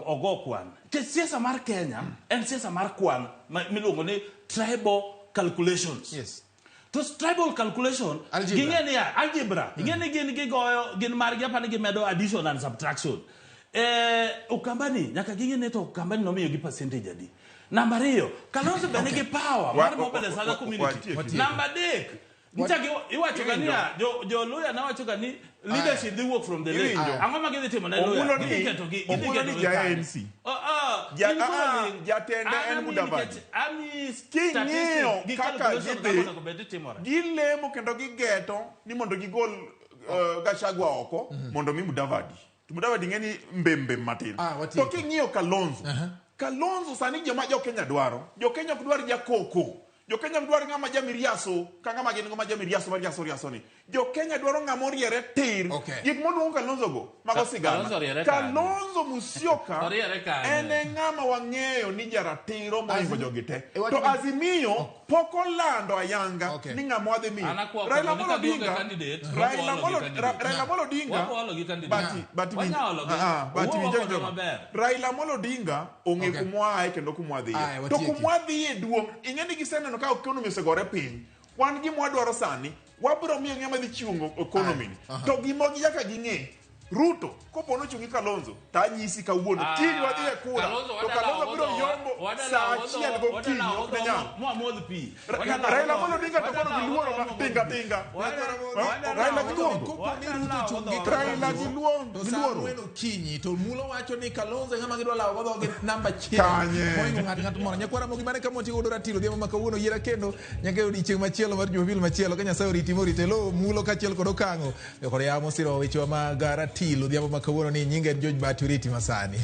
Speaker 1: ogo kwan nikech siasa mar Kenya en siasa mar kwan miluongo ni tribal calculations
Speaker 5: Yes.
Speaker 1: to tribal calculation
Speaker 5: Algebra.
Speaker 1: ging'e ni ya algebra ing'e ni gin gigoyo gin margi apani gimedo addition and subtraction Ukambani nyaka ging'e ni to Ukambani nomiyo gi percentage adi namba ariyo Kalonzo be nigi power mar mobilize other community namba adek ncha iwacho ga niya jo Luya nawacho ga ni leadership dhi wuok from the lake
Speaker 12: Iwinjo.
Speaker 1: ang'o ma gidhi timo ne Luya
Speaker 12: Omulo ni-
Speaker 1: gidhi keto gi gidhi
Speaker 12: Omulo ni
Speaker 1: keto gi
Speaker 12: ja
Speaker 1: kanye?
Speaker 12: ANC.
Speaker 1: Oh,
Speaker 12: Ja-
Speaker 1: in koro ling.
Speaker 12: jatende
Speaker 1: An
Speaker 12: en
Speaker 1: ami
Speaker 12: Mudavadi.
Speaker 1: nikech ami
Speaker 12: King'iyo
Speaker 1: statistics gi
Speaker 12: kaka
Speaker 1: calculation
Speaker 12: gidhi,
Speaker 1: kaka onego bed ni timore.
Speaker 12: gilemo kendo gigeto ni mondo gigol Gachagua oko mondo mi Mudavadi. To Mudavadi ng'e ni mbembe matin.
Speaker 5: Ah,
Speaker 12: to king'iyo Kalonzo, Kalonzo sani joma jo Kenya dwaro, jo Kenya ok dwar jakoko. Jo Kenya ok dwar ng'ama jamiriaso, ka ng'ama gin go ma jamiriaso ma riaso riaso ni. Jo Kenya dwaro ng'ama oriere tir.
Speaker 5: Okay.
Speaker 12: Gik moluongo Kalonzo go, mago sigana.
Speaker 1: Kalonzo oriere kanye?
Speaker 12: Kalonzo Musyoka
Speaker 1: Oriere kanye?
Speaker 12: en e ng'ama wang'eyo ni jaratiro mohingo jogi te.
Speaker 5: Iwacho
Speaker 12: To
Speaker 5: ni-
Speaker 12: Azimio pok olando ayanga
Speaker 5: Okay.
Speaker 12: ni ng'ama wadhi miyo.
Speaker 1: An akwa
Speaker 12: Raila
Speaker 1: ni
Speaker 12: Amolo
Speaker 1: ka gionge
Speaker 12: Odinga,
Speaker 1: candidate,
Speaker 12: Raila
Speaker 1: wabiro olo gi
Speaker 12: Amolo
Speaker 1: candidate.
Speaker 12: Raila Amolo Odinga,
Speaker 1: Wabiro olo gi candidate.
Speaker 12: Bati
Speaker 1: Wanya olo gi.
Speaker 12: bati
Speaker 1: Wuo
Speaker 12: winjo
Speaker 1: kodwa
Speaker 12: winjo.
Speaker 1: maber.
Speaker 12: Raila Amolo Odinga ong'e
Speaker 5: Okay.
Speaker 12: kumwae kendo kumwadhiye.
Speaker 5: Aye,
Speaker 12: To
Speaker 5: watieki.
Speaker 12: kumwadhiye duong' ing'e ni giseneno ka economy osegore piny. Wan gima wadwaro sani, wabiro miyo ng'ama dhi chiwo economy ni.
Speaker 5: Aha.
Speaker 12: To gima nyaka ging'e, Ruto kopo nochung' gi Kalonzo to anyisi kawuono
Speaker 1: Ah,
Speaker 12: kiny wadhi e kura
Speaker 1: Kalonzo
Speaker 12: to
Speaker 1: wadala
Speaker 12: Kalonzo biro
Speaker 1: odhowa,
Speaker 12: yombo
Speaker 1: wadala
Speaker 12: saa
Speaker 1: odhowa,
Speaker 12: achiel gokinyi
Speaker 1: wadala
Speaker 12: ok ne nyal.
Speaker 1: odhowa, mwamodh pi.
Speaker 12: Raila Amolo Odinga to koro giluoro ma tinga tinga. Raila giluongo.
Speaker 5: Kopo ni Ruto ochung' gi
Speaker 12: Raila
Speaker 5: Kalonzo,
Speaker 12: giluongo.
Speaker 5: to saa
Speaker 12: Giluoro.
Speaker 5: ang'wen okinyi to mulo wacho ni Kalonzo e ng'ama gidwa lawo godho gi namba achiel
Speaker 12: Kanye?
Speaker 5: mohingo ng'ato ng'ato moro. Nyakwara Ramogi mane kama otieko godo ratiro odhiambo ma kawuono yiera kendo nyaka e odiechieng' machielo mar Jumapil machielo ka Nyasaye oriti morite lo mulo kaachiel kod okang'o kod yamo siro wechewa mag ratilo odhiambo ma kawuono ni nyinga en George Bahati oriti masani.